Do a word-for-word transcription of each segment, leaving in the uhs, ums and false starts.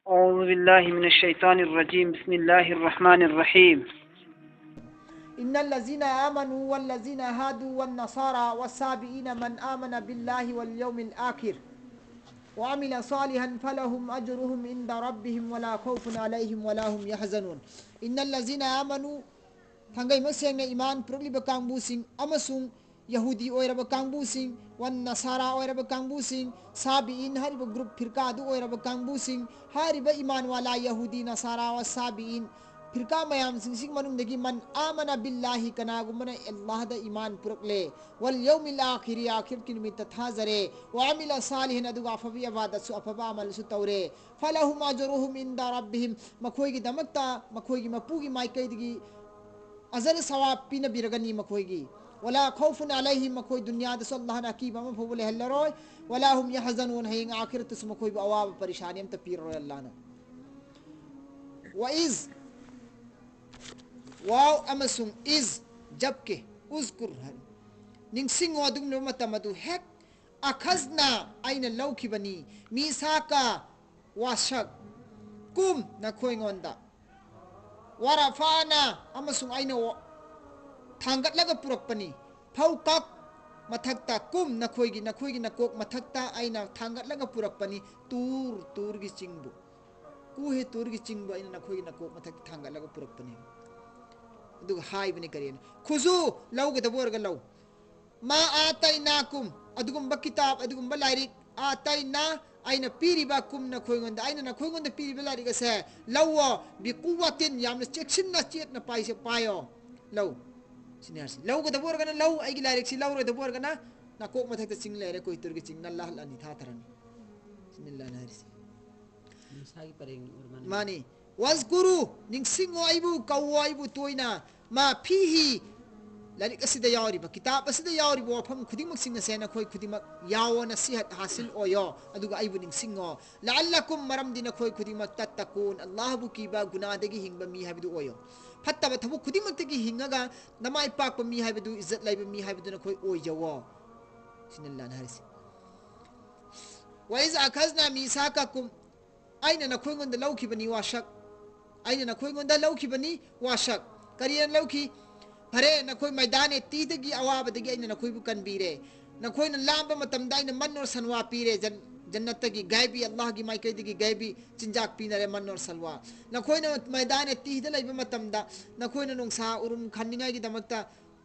أعوذ بالله من الشيطان الرجيم. بسم الله الرحمن الرحيم. إن الذين آمنوا والذين هادوا والنصارى والصابئين من آمن بالله واليوم الآخر وعمل صالحا فلهم أجرهم عند ربهم ولا خوف عليهم ولا هم يحزنون. إن الذين آمنوا, ꯊꯥꯡꯒꯩ ꯃꯁꯦꯡꯅ ꯏꯃꯥꯟ ꯄꯨꯔꯛꯂꯤꯕ ꯀꯥꯡꯕꯨꯁꯤꯡ ꯑꯃꯁꯨꯡ ꯌꯍꯨꯗꯤ ꯑꯣꯏꯔꯕ ꯀꯥꯡꯕꯨꯁꯤꯡ, ꯋꯟ ꯅꯁꯥꯔꯥ ꯑꯣꯏꯔꯕ ꯀꯥꯡꯕꯨꯁꯤꯡ, ꯁꯥꯕꯤꯏꯟ ꯍꯥꯏꯔꯤꯕ ꯒ꯭ꯔꯨꯞ ꯐꯤꯔꯀꯥ ꯑꯗꯨ ꯑꯣꯏꯔꯕ ꯀꯥꯡꯕꯨꯁꯤꯡ, ꯍꯥꯏꯔꯤꯕ ꯏꯃꯥꯟ ꯋꯥꯂꯥ ꯌꯍꯨꯗꯤ ꯅꯁꯥꯔꯥ ꯋ ꯁꯥꯕꯤꯏꯟ ꯐꯤꯔꯀꯥ ꯃꯌꯥꯝꯁꯤꯡꯁꯤꯒꯤ ꯃꯅꯨꯡꯗꯒꯤ ꯃꯟ ꯑꯥꯃꯅ ꯕꯤꯜꯂꯥꯍꯤ, ꯀꯅꯥꯒꯨꯝꯕꯅ ꯑꯜꯂꯥꯍꯗ ꯏꯃꯥꯟ ꯄꯨꯔꯛꯂꯦ, ꯋꯜ ꯌꯧꯃꯤꯜ ꯑꯥꯈꯤꯔꯤ, ꯑꯥꯈꯤꯔꯠꯀꯤ ꯅꯨꯃꯤꯠꯇ ꯊꯥꯖꯔꯦ, ꯋ ꯑꯃꯤꯂ ꯁꯥꯂꯤꯍꯟ, ꯑꯗꯨꯒ ꯑꯐꯕ ꯏꯕꯥꯗꯠꯁꯨ, ꯑꯐꯕ ꯑꯃꯜꯁꯨ ꯇꯧꯔꯦ, ꯐꯂꯍꯨꯝ ꯑꯖꯔꯨꯍꯨꯝ ꯏꯟꯗ ꯔꯕꯤꯍꯤꯝ, ꯃꯈꯣꯏꯒꯤꯗꯃꯛꯇ ꯃꯈꯣꯏꯒꯤ ꯃꯄꯨꯒꯤ ꯃꯥꯏꯀꯩꯗꯒꯤ ꯑꯖꯔ ꯁꯋꯥꯕ ꯄꯤꯅꯕꯤꯔꯒꯅꯤ ꯃꯈꯣꯏꯒꯤ꯫ ꯋꯂꯥ ꯈꯧꯐꯨꯟ ꯑꯂꯩꯍꯤꯝ, ꯃꯈꯣꯏ ꯗꯨꯅꯤꯌꯥꯗꯁꯨ ꯑꯜꯂꯥꯍꯅ ꯑꯀꯤꯕ ꯑꯃ ꯐꯥꯎꯕ ꯂꯩꯍꯜꯂꯔꯣꯏ꯫ ꯋꯂꯥ ꯍꯨꯝ ꯌꯍꯖꯅꯨꯟ, ꯍꯌꯦꯡ ꯑꯥꯈꯤꯔꯠꯇꯁꯨ ꯃꯈꯣꯏꯕꯨ ꯑꯋꯥꯕ ꯄꯔꯤꯁꯥꯅꯤ ꯑꯝꯇ ꯄꯤꯔꯔꯣꯏ ꯑꯜꯂꯥꯍꯅ꯫ ꯋ ꯏꯖ, ꯋꯥꯎ ꯑꯃꯁꯨꯡ ꯏꯖ, ꯖꯕꯀꯤ, ꯎꯖꯀꯨꯔ ꯍꯥꯏ꯫ ꯅꯤꯡꯁꯤꯡꯉꯣ ꯑꯗꯨꯒꯨꯝꯂꯕ ꯃꯇꯝ ꯑꯗꯨ ꯍꯦꯛ ꯑꯈꯖꯅ, ꯑꯩꯅ ꯂꯧꯈꯤꯕꯅꯤ, ꯃꯤꯁꯥꯀ, ꯋꯥꯁꯛ, ꯀꯨꯝ, ꯅꯈꯣꯏꯉꯣꯟꯗ꯫ ꯋꯥꯔꯥꯐꯥꯅ, ꯑꯃꯁꯨꯡ ꯑꯩꯅ ꯋꯥ-, ꯊꯥꯡꯒꯠꯂꯒ ꯄꯨꯔꯛꯄꯅꯤ꯫ ꯐꯧꯀꯛ, ꯃꯊꯛꯇ, ꯀꯨꯝ, ꯅꯈꯣꯏꯒꯤ, ꯅꯈꯣꯏꯒꯤ ꯅꯀꯣꯛ ꯃꯊꯛꯇ ꯑꯩꯅ ꯊꯥꯡꯒꯠꯂꯒ ꯄꯨꯔꯛꯄꯅꯤ꯫ ꯇꯨꯔ, ꯇꯨꯔꯒꯤ ꯆꯤꯡꯕꯨ꯫ ꯀꯨꯍꯦ ꯇꯨꯔꯒꯤ ꯆꯤꯡꯕꯨ ꯑꯩꯅ ꯅꯈꯣꯏꯒꯤ ꯅꯀꯣꯛ ꯃꯊꯛꯇ ꯊꯥꯡꯒꯠꯂꯒ ꯄꯨꯔꯛꯄꯅꯤ꯫ ꯑꯗꯨꯒ ꯍꯥꯏꯕꯅꯤ ꯀꯔꯤꯅ? ꯈꯨꯖꯨ, ꯂꯧꯒꯗꯕ ꯑꯣꯏꯔꯒ ꯂꯧ꯫ ꯃꯥ ꯑꯥꯇꯩꯅꯥꯀꯨꯝ, ꯑꯗꯨꯒꯨꯝꯕ ꯀꯤꯇꯥꯕ, ꯑꯗꯨꯒꯨꯝꯕ ꯂꯥꯏꯔꯤꯛ, ꯑꯥꯇꯩꯅꯥ, ꯑꯩꯅ ꯄꯤꯔꯤꯕ ꯀꯨꯝ ꯅꯈꯣꯏꯉꯣꯟꯗ, ꯑꯩꯅ ꯅꯈꯣꯏꯉꯣꯟꯗ ꯄꯤꯔꯤꯕ ꯂꯥꯏꯔꯤꯛ ꯑꯁꯦ ꯂꯧꯋꯣ, ꯕꯤꯀꯨꯋꯥꯇꯤꯟ, ꯌꯥꯝꯅ ꯆꯦꯛꯁꯤꯟꯅ ꯆꯦꯠꯅ ꯄꯥꯏꯁꯦ, ꯄꯥꯏꯌꯣ, ꯂꯧ꯫ ꯁꯤꯅꯤ ꯍꯥꯏꯔꯤꯁꯤ꯫ ꯂꯧꯒꯗꯕ ꯑꯣꯏꯔꯒꯅ ꯂꯧ, ꯑꯩꯒꯤ ꯂꯥꯏꯔꯤꯛꯁꯤ ꯂꯧꯔꯣꯏꯗꯕ ꯑꯣꯏꯔꯒꯅ ꯅꯥꯀꯣꯛ ꯃꯊꯛꯇ ꯆꯤꯡ ꯂꯩꯔꯦ, ꯀꯣꯏꯇꯨꯔꯒꯤ ꯆꯤꯡ, ꯅꯜꯂꯥ ꯍꯜꯂꯅꯤ, ꯊꯥꯊꯔꯅꯤ꯫ ꯁꯤꯅꯤ ꯑꯜꯂꯥꯍꯅ ꯍꯥꯏꯔꯤꯁꯤ꯫ ꯃꯁꯥꯒꯤ ꯄꯔꯦꯡ ꯑꯣꯏꯔ ꯃꯥꯜꯂꯦ꯫ ꯃꯥꯅꯤ꯫ ꯋꯥꯖꯀꯨꯔꯨ, ꯅꯤꯡꯁꯤꯡꯉꯣ ꯑꯩꯕꯨ, ꯀꯧꯋꯣ ꯑꯩꯕꯨ ꯇꯣꯏꯅ꯫ ꯃꯥ ꯐꯤꯍꯤ, ꯂꯥꯏꯔꯤꯛ ꯑꯁꯤꯗ ꯌꯥꯎꯔꯤꯕ, ꯀꯤꯇꯥꯕ ꯑꯁꯤꯗ ꯌꯥꯎꯔꯤꯕ ꯋꯥꯐꯝ ꯈꯨꯗꯤꯡꯃꯛꯁꯤꯡ ꯑꯁꯦ ꯅꯈꯣꯏ ꯈꯨꯗꯤꯡꯃꯛ ꯌꯥꯎꯑꯣ, ꯅꯁꯤꯍꯠ ꯍꯥꯁꯤꯜ ꯑꯣꯏꯌꯣ, ꯑꯗꯨꯒ ꯑꯩꯕꯨ ꯅꯤꯡꯁꯤꯡꯉꯣ꯫ ꯂꯑꯜꯂꯀꯨꯝ, ꯃꯔꯝꯗꯤ ꯅꯈꯣꯏ ꯈꯨꯗꯤꯡꯃꯛ ꯇꯠꯇꯀꯨꯟ, ꯑꯜꯂꯥꯍꯕꯨ ꯀꯤꯕ, ꯒꯨꯅꯥꯗꯒꯤ ꯍꯤꯡꯕ ꯃꯤ ꯍꯥꯏꯕꯗꯨ ꯑꯣꯏꯌꯣ꯫ ꯐꯠꯇꯕ ꯊꯕꯛ ꯈꯨꯗꯤꯡꯃꯛꯇꯒꯤ ꯍꯤꯡꯉꯒ ꯅꯃꯥꯏ ꯄꯥꯛꯄ ꯃꯤ ꯍꯥꯏꯕꯗꯨ, ꯏꯖꯠ ꯂꯩꯕ ꯃꯤ ꯍꯥꯏꯕꯗꯨ ꯅꯈꯣꯏ ꯑꯣꯏꯖꯧꯑꯣ꯫ ꯁꯤꯅꯤ ꯑꯜꯂꯥꯍꯅ ꯍꯥꯏꯔꯤꯁꯤ꯫ ꯋꯥꯏꯖ ꯑꯈꯖꯅ ꯃꯤꯁꯥꯀꯀꯨꯝ, ꯑꯩꯅ ꯅꯈꯣꯏꯉꯣꯟꯗ ꯂꯧꯈꯤꯕꯅꯤ ꯋꯥꯁꯛ꯫ ꯑꯩꯅ ꯅꯈꯣꯏꯉꯣꯟꯗ ꯂꯧꯈꯤꯕꯅꯤ ꯋꯥꯁꯛ꯫ ꯀꯔꯤꯅ ꯂꯧꯈꯤ? ꯐꯔꯦ, ꯅꯈꯣꯏ ꯃꯩꯗꯥꯅꯦ ꯇꯤꯗꯒꯤ ꯑꯋꯥꯕꯗꯒꯤ ꯑꯩꯅ ꯅꯈꯣꯏꯕꯨ ꯀꯟꯕꯤꯔꯦ꯫ ꯅꯈꯣꯏꯅ ꯂꯥꯝꯕ ꯃꯇꯝꯗ ꯑꯩꯅ ꯃꯟ ꯑꯣꯔ ꯁꯟꯋꯥ ꯄꯤꯔꯦ꯫ ꯖꯟ-, ꯖꯟꯅꯠꯇꯒꯤ ꯒꯥꯏꯕꯤ, ꯑꯜꯂꯥꯍꯒꯤ ꯃꯥꯏꯀꯩꯗꯒꯤ ꯒꯥꯏꯕꯤ ꯆꯤꯟꯖꯥꯛ ꯄꯤꯅꯔꯦ, ꯃꯟ ꯑꯣꯔ ꯁꯟꯋꯥ꯫ ꯅꯈꯣꯏꯅ ꯃꯩꯗꯥꯅꯦ ꯇꯤꯗ ꯂꯩꯕ ꯃꯇꯝꯗ, ꯅꯈꯣꯏꯅ ꯅꯨꯡꯁꯥ ꯎꯔꯨꯝ ꯈꯟꯅꯤꯡꯉꯥꯏꯒꯤꯗꯃꯛꯇ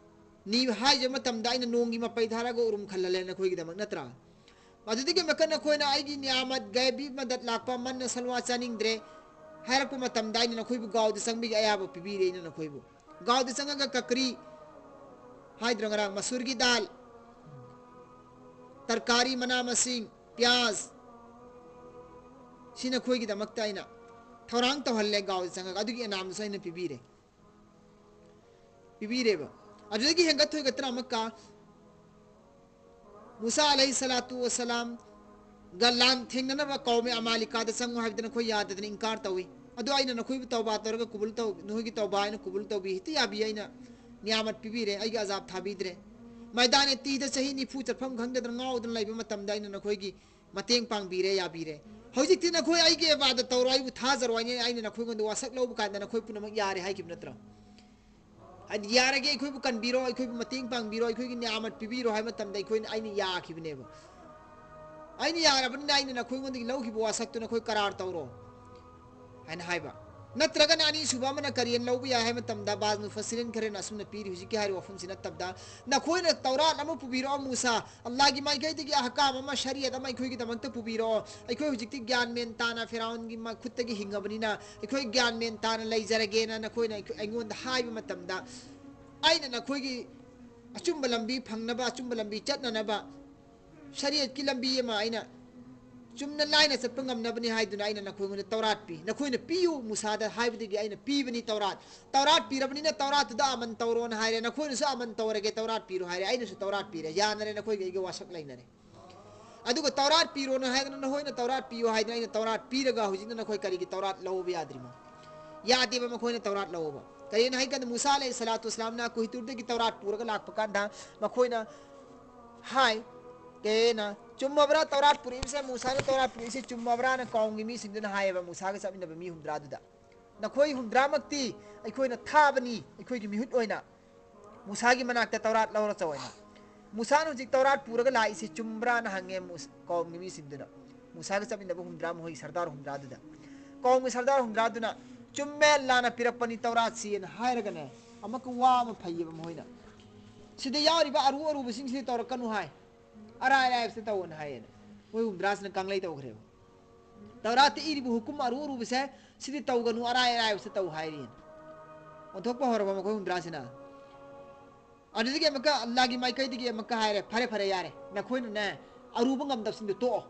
ꯅꯤ ꯍꯥꯏꯖꯕ ꯃꯇꯝꯗ ꯑꯩꯅ ꯅꯣꯡꯒꯤ ꯃꯄꯩ ꯊꯥꯔꯒ ꯎꯔꯨꯝ ꯈꯜꯍꯜꯂꯦ ꯅꯈꯣꯏꯒꯤꯗꯃꯛ, ꯅꯠꯇ꯭ꯔꯥ? ꯑꯗꯨꯗꯒꯤ ꯑꯃꯨꯛꯀ ꯅꯈꯣꯏꯅ ꯑꯩꯒꯤ ꯅꯤꯌꯥꯃꯠ, ꯒꯥꯏꯕꯤ ꯃꯗꯠ ꯂꯥꯛꯄ, ꯃꯟꯅ ꯁꯜꯋꯥ ꯆꯥꯅꯤꯡꯗ꯭ꯔꯦ ꯍꯥꯏꯔꯛꯄ ꯃꯇꯝꯗ ꯑꯩꯅ ꯅꯈꯣꯏꯕꯨ ꯒꯥꯎꯗ ꯆꯪꯕꯒꯤ ꯑꯌꯥꯕ ꯄꯤꯕꯤꯔꯦ꯫ ꯑꯩꯅ ꯅꯈꯣꯏꯕꯨ ꯒꯥꯎꯗ ꯆꯪꯉꯒ ꯀꯀ꯭ꯔꯤ ꯍꯥꯏꯗ꯭ꯔꯣ ꯉꯔꯥꯡ, ꯃꯁꯨꯔꯒꯤ ꯗꯥꯜ, ꯇꯔꯀꯥꯔꯤ, ꯃꯅꯥ ꯃꯁꯤꯡ, ꯄꯤꯌꯥꯖ, ꯁꯤ ꯅꯈꯣꯏꯒꯤꯗꯃꯛꯇ ꯑꯩꯅ ꯊꯧꯔꯥꯡ ꯇꯧꯍꯜꯂꯦ꯫ ꯒꯥꯎꯗ ꯆꯪꯉꯒ ꯑꯗꯨꯒꯤ ꯏꯅꯥꯝꯗꯨꯁꯨ ꯑꯩꯅ ꯄꯤꯕꯤꯔꯦ, ꯄꯤꯕꯤꯔꯦꯕ꯫ ꯑꯗꯨꯗꯒꯤ ꯍꯦꯟꯒꯠ ꯊꯣꯏꯒꯠꯇꯅ ꯑꯃꯨꯛꯀ ꯃꯨꯁꯥ ꯑꯂꯩꯍꯤ ꯁꯂꯥꯇꯨ ꯋꯁꯂꯥꯝꯒ ꯂꯥꯟ ꯊꯦꯡꯅꯅꯕ ꯀꯧꯃꯦ ꯑꯃꯥꯂꯤꯀꯥꯗ ꯆꯪꯉꯨ ꯍꯥꯏꯕꯗ ꯅꯈꯣꯏ ꯌꯥꯗꯗꯅ ꯏꯟꯀꯥꯔ ꯇꯧꯏ꯫ ꯑꯗꯣ ꯑꯩꯅ ꯅꯈꯣꯏꯕꯨ ꯇꯧꯕꯥ ꯇꯧꯔꯒ ꯀꯨꯕꯨꯜ ꯇꯧ, ꯅꯈꯣꯏꯒꯤ ꯇꯧꯕꯥ ꯑꯩꯅ ꯀꯨꯕꯨꯜ ꯇꯧꯕꯤ, ꯍꯦꯛꯇ ꯌꯥꯕꯤ, ꯑꯩꯅ ꯅꯤꯌꯥꯃꯠ ꯄꯤꯕꯤꯔꯦ, ꯑꯩꯒꯤ ꯑꯖꯥꯕ ꯊꯥꯕꯤꯗ꯭ꯔꯦ꯫ ꯃꯩꯗꯥꯅꯦ ꯇꯤꯗ ꯆꯍꯤ ꯅꯤꯐꯨ ꯆꯠꯐꯝ ꯈꯪꯗꯗꯅ ꯉꯥꯎꯗꯅ ꯂꯩꯕ ꯃꯇꯝꯗ ꯑꯩꯅ ꯅꯈꯣꯏꯒꯤ ꯃꯇꯦꯡ ꯄꯥꯡꯕꯤꯔꯦ, ꯌꯥꯕꯤꯔꯦ꯫ ꯍꯧꯖꯤꯛꯇꯤ ꯅꯈꯣꯏ ꯑꯩꯒꯤ ꯑꯦꯕꯥꯗ ꯇꯧꯔꯣ, ꯑꯩꯕꯨ ꯊꯥꯖꯔꯣ ꯍꯥꯏꯅ ꯑꯩꯅ ꯅꯈꯣꯏꯉꯣꯟꯗ ꯋꯥꯁꯛ ꯂꯧꯕ ꯀꯥꯟꯗ ꯅꯈꯣꯏ ꯄꯨꯝꯅꯃꯛ ꯌꯥꯔꯦ ꯍꯥꯏꯈꯤꯕ ꯅꯠꯇ꯭ꯔꯣ? ꯍꯥꯏꯗꯤ, "ꯌꯥꯔꯒꯦ, ꯑꯩꯈꯣꯏꯕꯨ ꯀꯟꯕꯤꯔꯣ, ꯑꯩꯈꯣꯏꯕꯨ ꯃꯇꯦꯡ ꯄꯥꯡꯕꯤꯔꯣ, ꯑꯩꯈꯣꯏꯒꯤ ꯅꯤꯌꯥꯃꯠ ꯄꯤꯕꯤꯔꯣ" ꯍꯥꯏꯕ ꯃꯇꯝꯗ ꯑꯩꯈꯣꯏꯅ, ꯑꯩꯅ ꯌꯥꯈꯤꯕꯅꯦꯕ꯫ "ꯑꯩꯅ ꯌꯥꯔꯕꯅꯤꯅ ꯑꯩꯅ ꯅꯈꯣꯏꯉꯣꯟꯗꯒꯤ ꯂꯧꯈꯤꯕ ꯋꯥꯁꯛꯇꯨ ꯅꯈꯣꯏ ꯀꯔꯥꯔ ꯇꯧꯔꯣ" ꯍꯥꯏꯅ ꯍꯥꯏꯕ꯫ ꯅꯠꯇ꯭ꯔꯒꯅ ꯑꯅꯤꯁꯨꯕ ꯑꯃꯅ ꯀꯔꯤꯅ ꯂꯧꯕ ꯌꯥꯏ ꯍꯥꯏꯕ ꯃꯇꯝꯗ, ꯕꯥꯖ ꯃꯨꯐꯁꯤꯔꯤꯟ ꯈꯔꯅ ꯑꯁꯨꯝꯅ ꯄꯤꯔꯤ, ꯍꯧꯖꯤꯛꯀꯤ ꯍꯥꯏꯔꯤꯕ ꯋꯥꯐꯝꯁꯤ ꯅꯠꯇꯕꯗ, "ꯅꯈꯣꯏꯅ ꯇꯧꯔꯥꯠ ꯑꯃ ꯄꯨꯕꯤꯔꯛꯑꯣ ꯃꯨꯁꯥ, ꯑꯜꯂꯥꯍꯒꯤ ꯃꯥꯏꯀꯩꯗꯒꯤ ꯑꯍꯀꯥꯝ ꯑꯃ, ꯁꯔꯤꯌꯠ ꯑꯃ ꯑꯩꯈꯣꯏꯒꯤꯗꯃꯛꯇ ꯄꯨꯕꯤꯔꯛꯑꯣ꯫ ꯑꯩꯈꯣꯏ ꯍꯧꯖꯤꯛꯇꯤ ꯒ꯭ꯌꯥꯟ ꯃꯦꯟ ꯇꯥꯅ ꯐꯤꯔꯥꯎꯟꯒꯤ ꯃꯈꯨꯠꯇꯒꯤ ꯍꯤꯡꯉꯕꯅꯤꯅ ꯑꯩꯈꯣꯏ ꯒ꯭ꯌꯥꯟ ꯃꯦꯟ ꯇꯥꯅ ꯂꯩꯖꯔꯒꯦꯅ ꯅꯈꯣꯏꯅ ꯑꯩꯈꯣꯏ, ꯑꯩꯉꯣꯟꯗ ꯍꯥꯏꯕ ꯃꯇꯝꯗ, ꯑꯩꯅ ꯅꯈꯣꯏꯒꯤ ꯑꯆꯨꯝꯕ ꯂꯝꯕꯤ ꯐꯪꯅꯕ, ꯑꯆꯨꯝꯕ ꯂꯝꯕꯤ ꯆꯠꯅꯅꯕ, ꯁꯔꯤꯌꯠꯀꯤ ꯂꯝꯕꯤ ꯑꯃ ꯑꯩꯅ ꯆꯨꯝꯅ ꯂꯥꯏꯅ ꯆꯠꯄ ꯉꯝꯅꯕꯅꯤ ꯍꯥꯏꯗꯨꯅ ꯑꯩꯅ ꯅꯈꯣꯏꯉꯣꯟꯗ ꯇꯧꯔꯥꯠ ꯄꯤ꯫ ꯅꯈꯣꯏꯅ ꯄꯤꯌꯨ ꯃꯨꯁꯥꯗ ꯍꯥꯏꯕꯗꯒꯤ ꯑꯩꯅ ꯄꯤꯕꯅꯤ ꯇꯧꯔꯥꯠ꯫ ꯇꯧꯔꯥꯠ ꯄꯤꯔꯕꯅꯤꯅ ꯇꯧꯔꯥꯠꯇꯨꯗ ꯑꯃꯟ ꯇꯧꯔꯣꯅ ꯍꯥꯏꯔꯦ꯫ ꯅꯈꯣꯏꯅꯁꯨ ꯑꯃꯟ ꯇꯧꯔꯒꯦ, ꯇꯧꯔꯥꯠ ꯄꯤꯔꯣ ꯍꯥꯏꯔꯦ꯫ ꯑꯩꯅꯁꯨ ꯇꯧꯔꯥꯠ ꯄꯤꯔꯦ꯫ ꯌꯥꯅꯔꯦ, ꯅꯈꯣꯏꯒ ꯑꯩꯒ ꯋꯥꯁꯛ ꯂꯩꯅꯔꯦ꯫ ꯑꯗꯨꯒ ꯇꯧꯔꯥꯠ ꯄꯤꯔꯣꯅ ꯍꯥꯏꯗꯅ ꯅꯈꯣꯏꯅ ꯇꯧꯔꯥꯠ ꯄꯤꯌꯣ ꯍꯥꯏꯗꯅ ꯑꯩꯅ ꯇꯧꯔꯥꯠ ꯄꯤꯔꯒ ꯍꯧꯖꯤꯛꯅ ꯅꯈꯣꯏ ꯀꯔꯤꯒꯤ ꯇꯧꯔꯥꯠ ꯂꯧꯕ ꯌꯥꯗ꯭ꯔꯤꯃꯣ?" ꯌꯥꯗꯦꯕ ꯃꯈꯣꯏꯅ ꯇꯧꯔꯥꯠ ꯂꯧꯕ꯫ ꯀꯔꯤꯒꯤꯅꯣ ꯍꯥꯏꯀꯥꯟꯗ ꯃꯨꯁꯥ ꯑꯂꯩꯍꯤ ꯁꯂꯥꯇꯨ ꯋꯁꯂꯥꯝꯅ ꯀꯨꯍꯤꯇꯨꯔꯗꯒꯤ ꯇꯧꯔꯥꯠ ꯄꯨꯔꯒ ꯂꯥꯛꯄ ꯀꯥꯟꯗ ꯃꯈꯣꯏꯅ ꯍꯥꯏ, ꯀꯩꯅ ꯆꯨꯝꯃꯕ꯭ꯔꯥ? ꯇꯧꯔꯥꯠ ꯄꯨꯔꯛꯏꯕꯁꯦ, ꯃꯨꯁꯥꯅ ꯇꯧꯔꯥꯠ ꯄꯨꯔꯛꯏꯁꯦ ꯆꯨꯝꯃꯕ꯭ꯔꯥꯅ ꯀꯧꯝꯒꯤ ꯃꯤꯁꯤꯡꯗꯨꯅ ꯍꯥꯏꯌꯦꯕ ꯃꯨꯁꯥꯒ ꯆꯠꯃꯤꯟꯅꯕ ꯃꯤ ꯍꯨꯝꯗ꯭ꯔꯥꯗꯨꯗ꯫ "ꯅꯈꯣꯏ ꯍꯨꯝꯗ꯭ꯔꯥꯃꯛꯇꯤ ꯑꯩꯈꯣꯏꯅ ꯊꯥꯕꯅꯤ, ꯑꯩꯈꯣꯏꯒꯤ ꯃꯤꯍꯨꯠ ꯑꯣꯏꯅ ꯃꯨꯁꯥꯒꯤ ꯃꯅꯥꯛꯇ ꯇꯧꯔꯥꯠ ꯂꯧꯔ ꯆꯠꯂꯣꯅ"꯫ ꯃꯨꯁꯥꯅ ꯍꯧꯖꯤꯛ ꯇꯧꯔꯥꯠ ꯄꯨꯔꯒ ꯂꯥꯛꯏꯁꯦ ꯆꯨꯝꯕ꯭ꯔꯥꯅ ꯍꯪꯉꯦ ꯃꯨꯁ-, ꯀꯧꯝꯒꯤ ꯃꯤꯁꯤꯡꯗꯨꯅ꯫ ꯃꯨꯁꯥꯒ ꯆꯠꯃꯤꯟꯅꯕ ꯍꯨꯝꯗ꯭ꯔꯥ, ꯃꯈꯣꯏꯒꯤ ꯁꯔꯗꯥꯔ ꯍꯨꯝꯗ꯭ꯔꯥꯗꯨꯗ꯫ ꯀꯧꯝꯒꯤ ꯁꯔꯗꯥꯔ ꯍꯨꯝꯗ꯭ꯔꯥꯗꯨꯅ, "ꯆꯨꯝꯃꯦ, ꯂꯥꯟꯅ ꯄꯤꯔꯛꯄꯅꯤ ꯇꯧꯔꯥꯠꯁꯤꯅ" ꯍꯥꯏꯔꯒꯅꯦ, ꯑꯃꯨꯛꯀ ꯋꯥ ꯑꯃ ꯐꯩꯌꯦꯕ ꯃꯈꯣꯏꯅ꯫ "ꯁꯤꯗ ꯌꯥꯎꯔꯤꯕ ꯑꯔꯨ ꯑꯔꯨꯕꯁꯤꯡꯁꯤꯗꯤ ꯇꯧꯔꯛꯀꯅꯨ" ꯍꯥꯏ꯫ "ꯑꯔꯥꯏ ꯑꯔꯥꯏꯕꯁꯤꯗ ꯇꯧꯑꯣꯅ" ꯍꯥꯏꯌꯦꯅ꯫ ꯃꯣꯏ ꯍꯨꯝꯗ꯭ꯔꯥꯁꯤꯅ ꯀꯪꯂꯩ ꯇꯧꯈ꯭ꯔꯦꯕ꯫ ꯇꯧꯔꯥꯠꯇ ꯏꯔꯤꯕ ꯍꯨꯀꯨꯝ ꯑꯔꯨ ꯑꯔꯨꯕꯁꯦ, "ꯁꯤꯗꯤ ꯇꯧꯒꯅꯨ, ꯑꯔꯥꯏ ꯑꯔꯥꯏꯕꯁꯤꯗ ꯇꯧ" ꯍꯥꯏꯔꯤꯅ꯫ ꯑꯣꯟꯊꯣꯛꯄ ꯍꯧꯔꯕ ꯃꯈꯣꯏ ꯍꯨꯝꯗ꯭ꯔꯥꯁꯤꯅ꯫ ꯑꯗꯨꯗꯒꯤ ꯑꯃꯨꯛꯀ ꯑꯜꯂꯥꯒꯤ ꯃꯥꯏꯀꯩꯗꯒꯤ ꯑꯃꯨꯛꯀ ꯍꯥꯏꯔꯦ, "ꯐꯔꯦ, ꯐꯔꯦ, ꯌꯥꯔꯦ꯫ ꯅꯈꯣꯏꯅꯅꯦ, ꯑꯔꯨꯕ ꯉꯝꯗꯕꯁꯤꯡꯗꯣ ꯇꯣꯛꯑꯣ꯫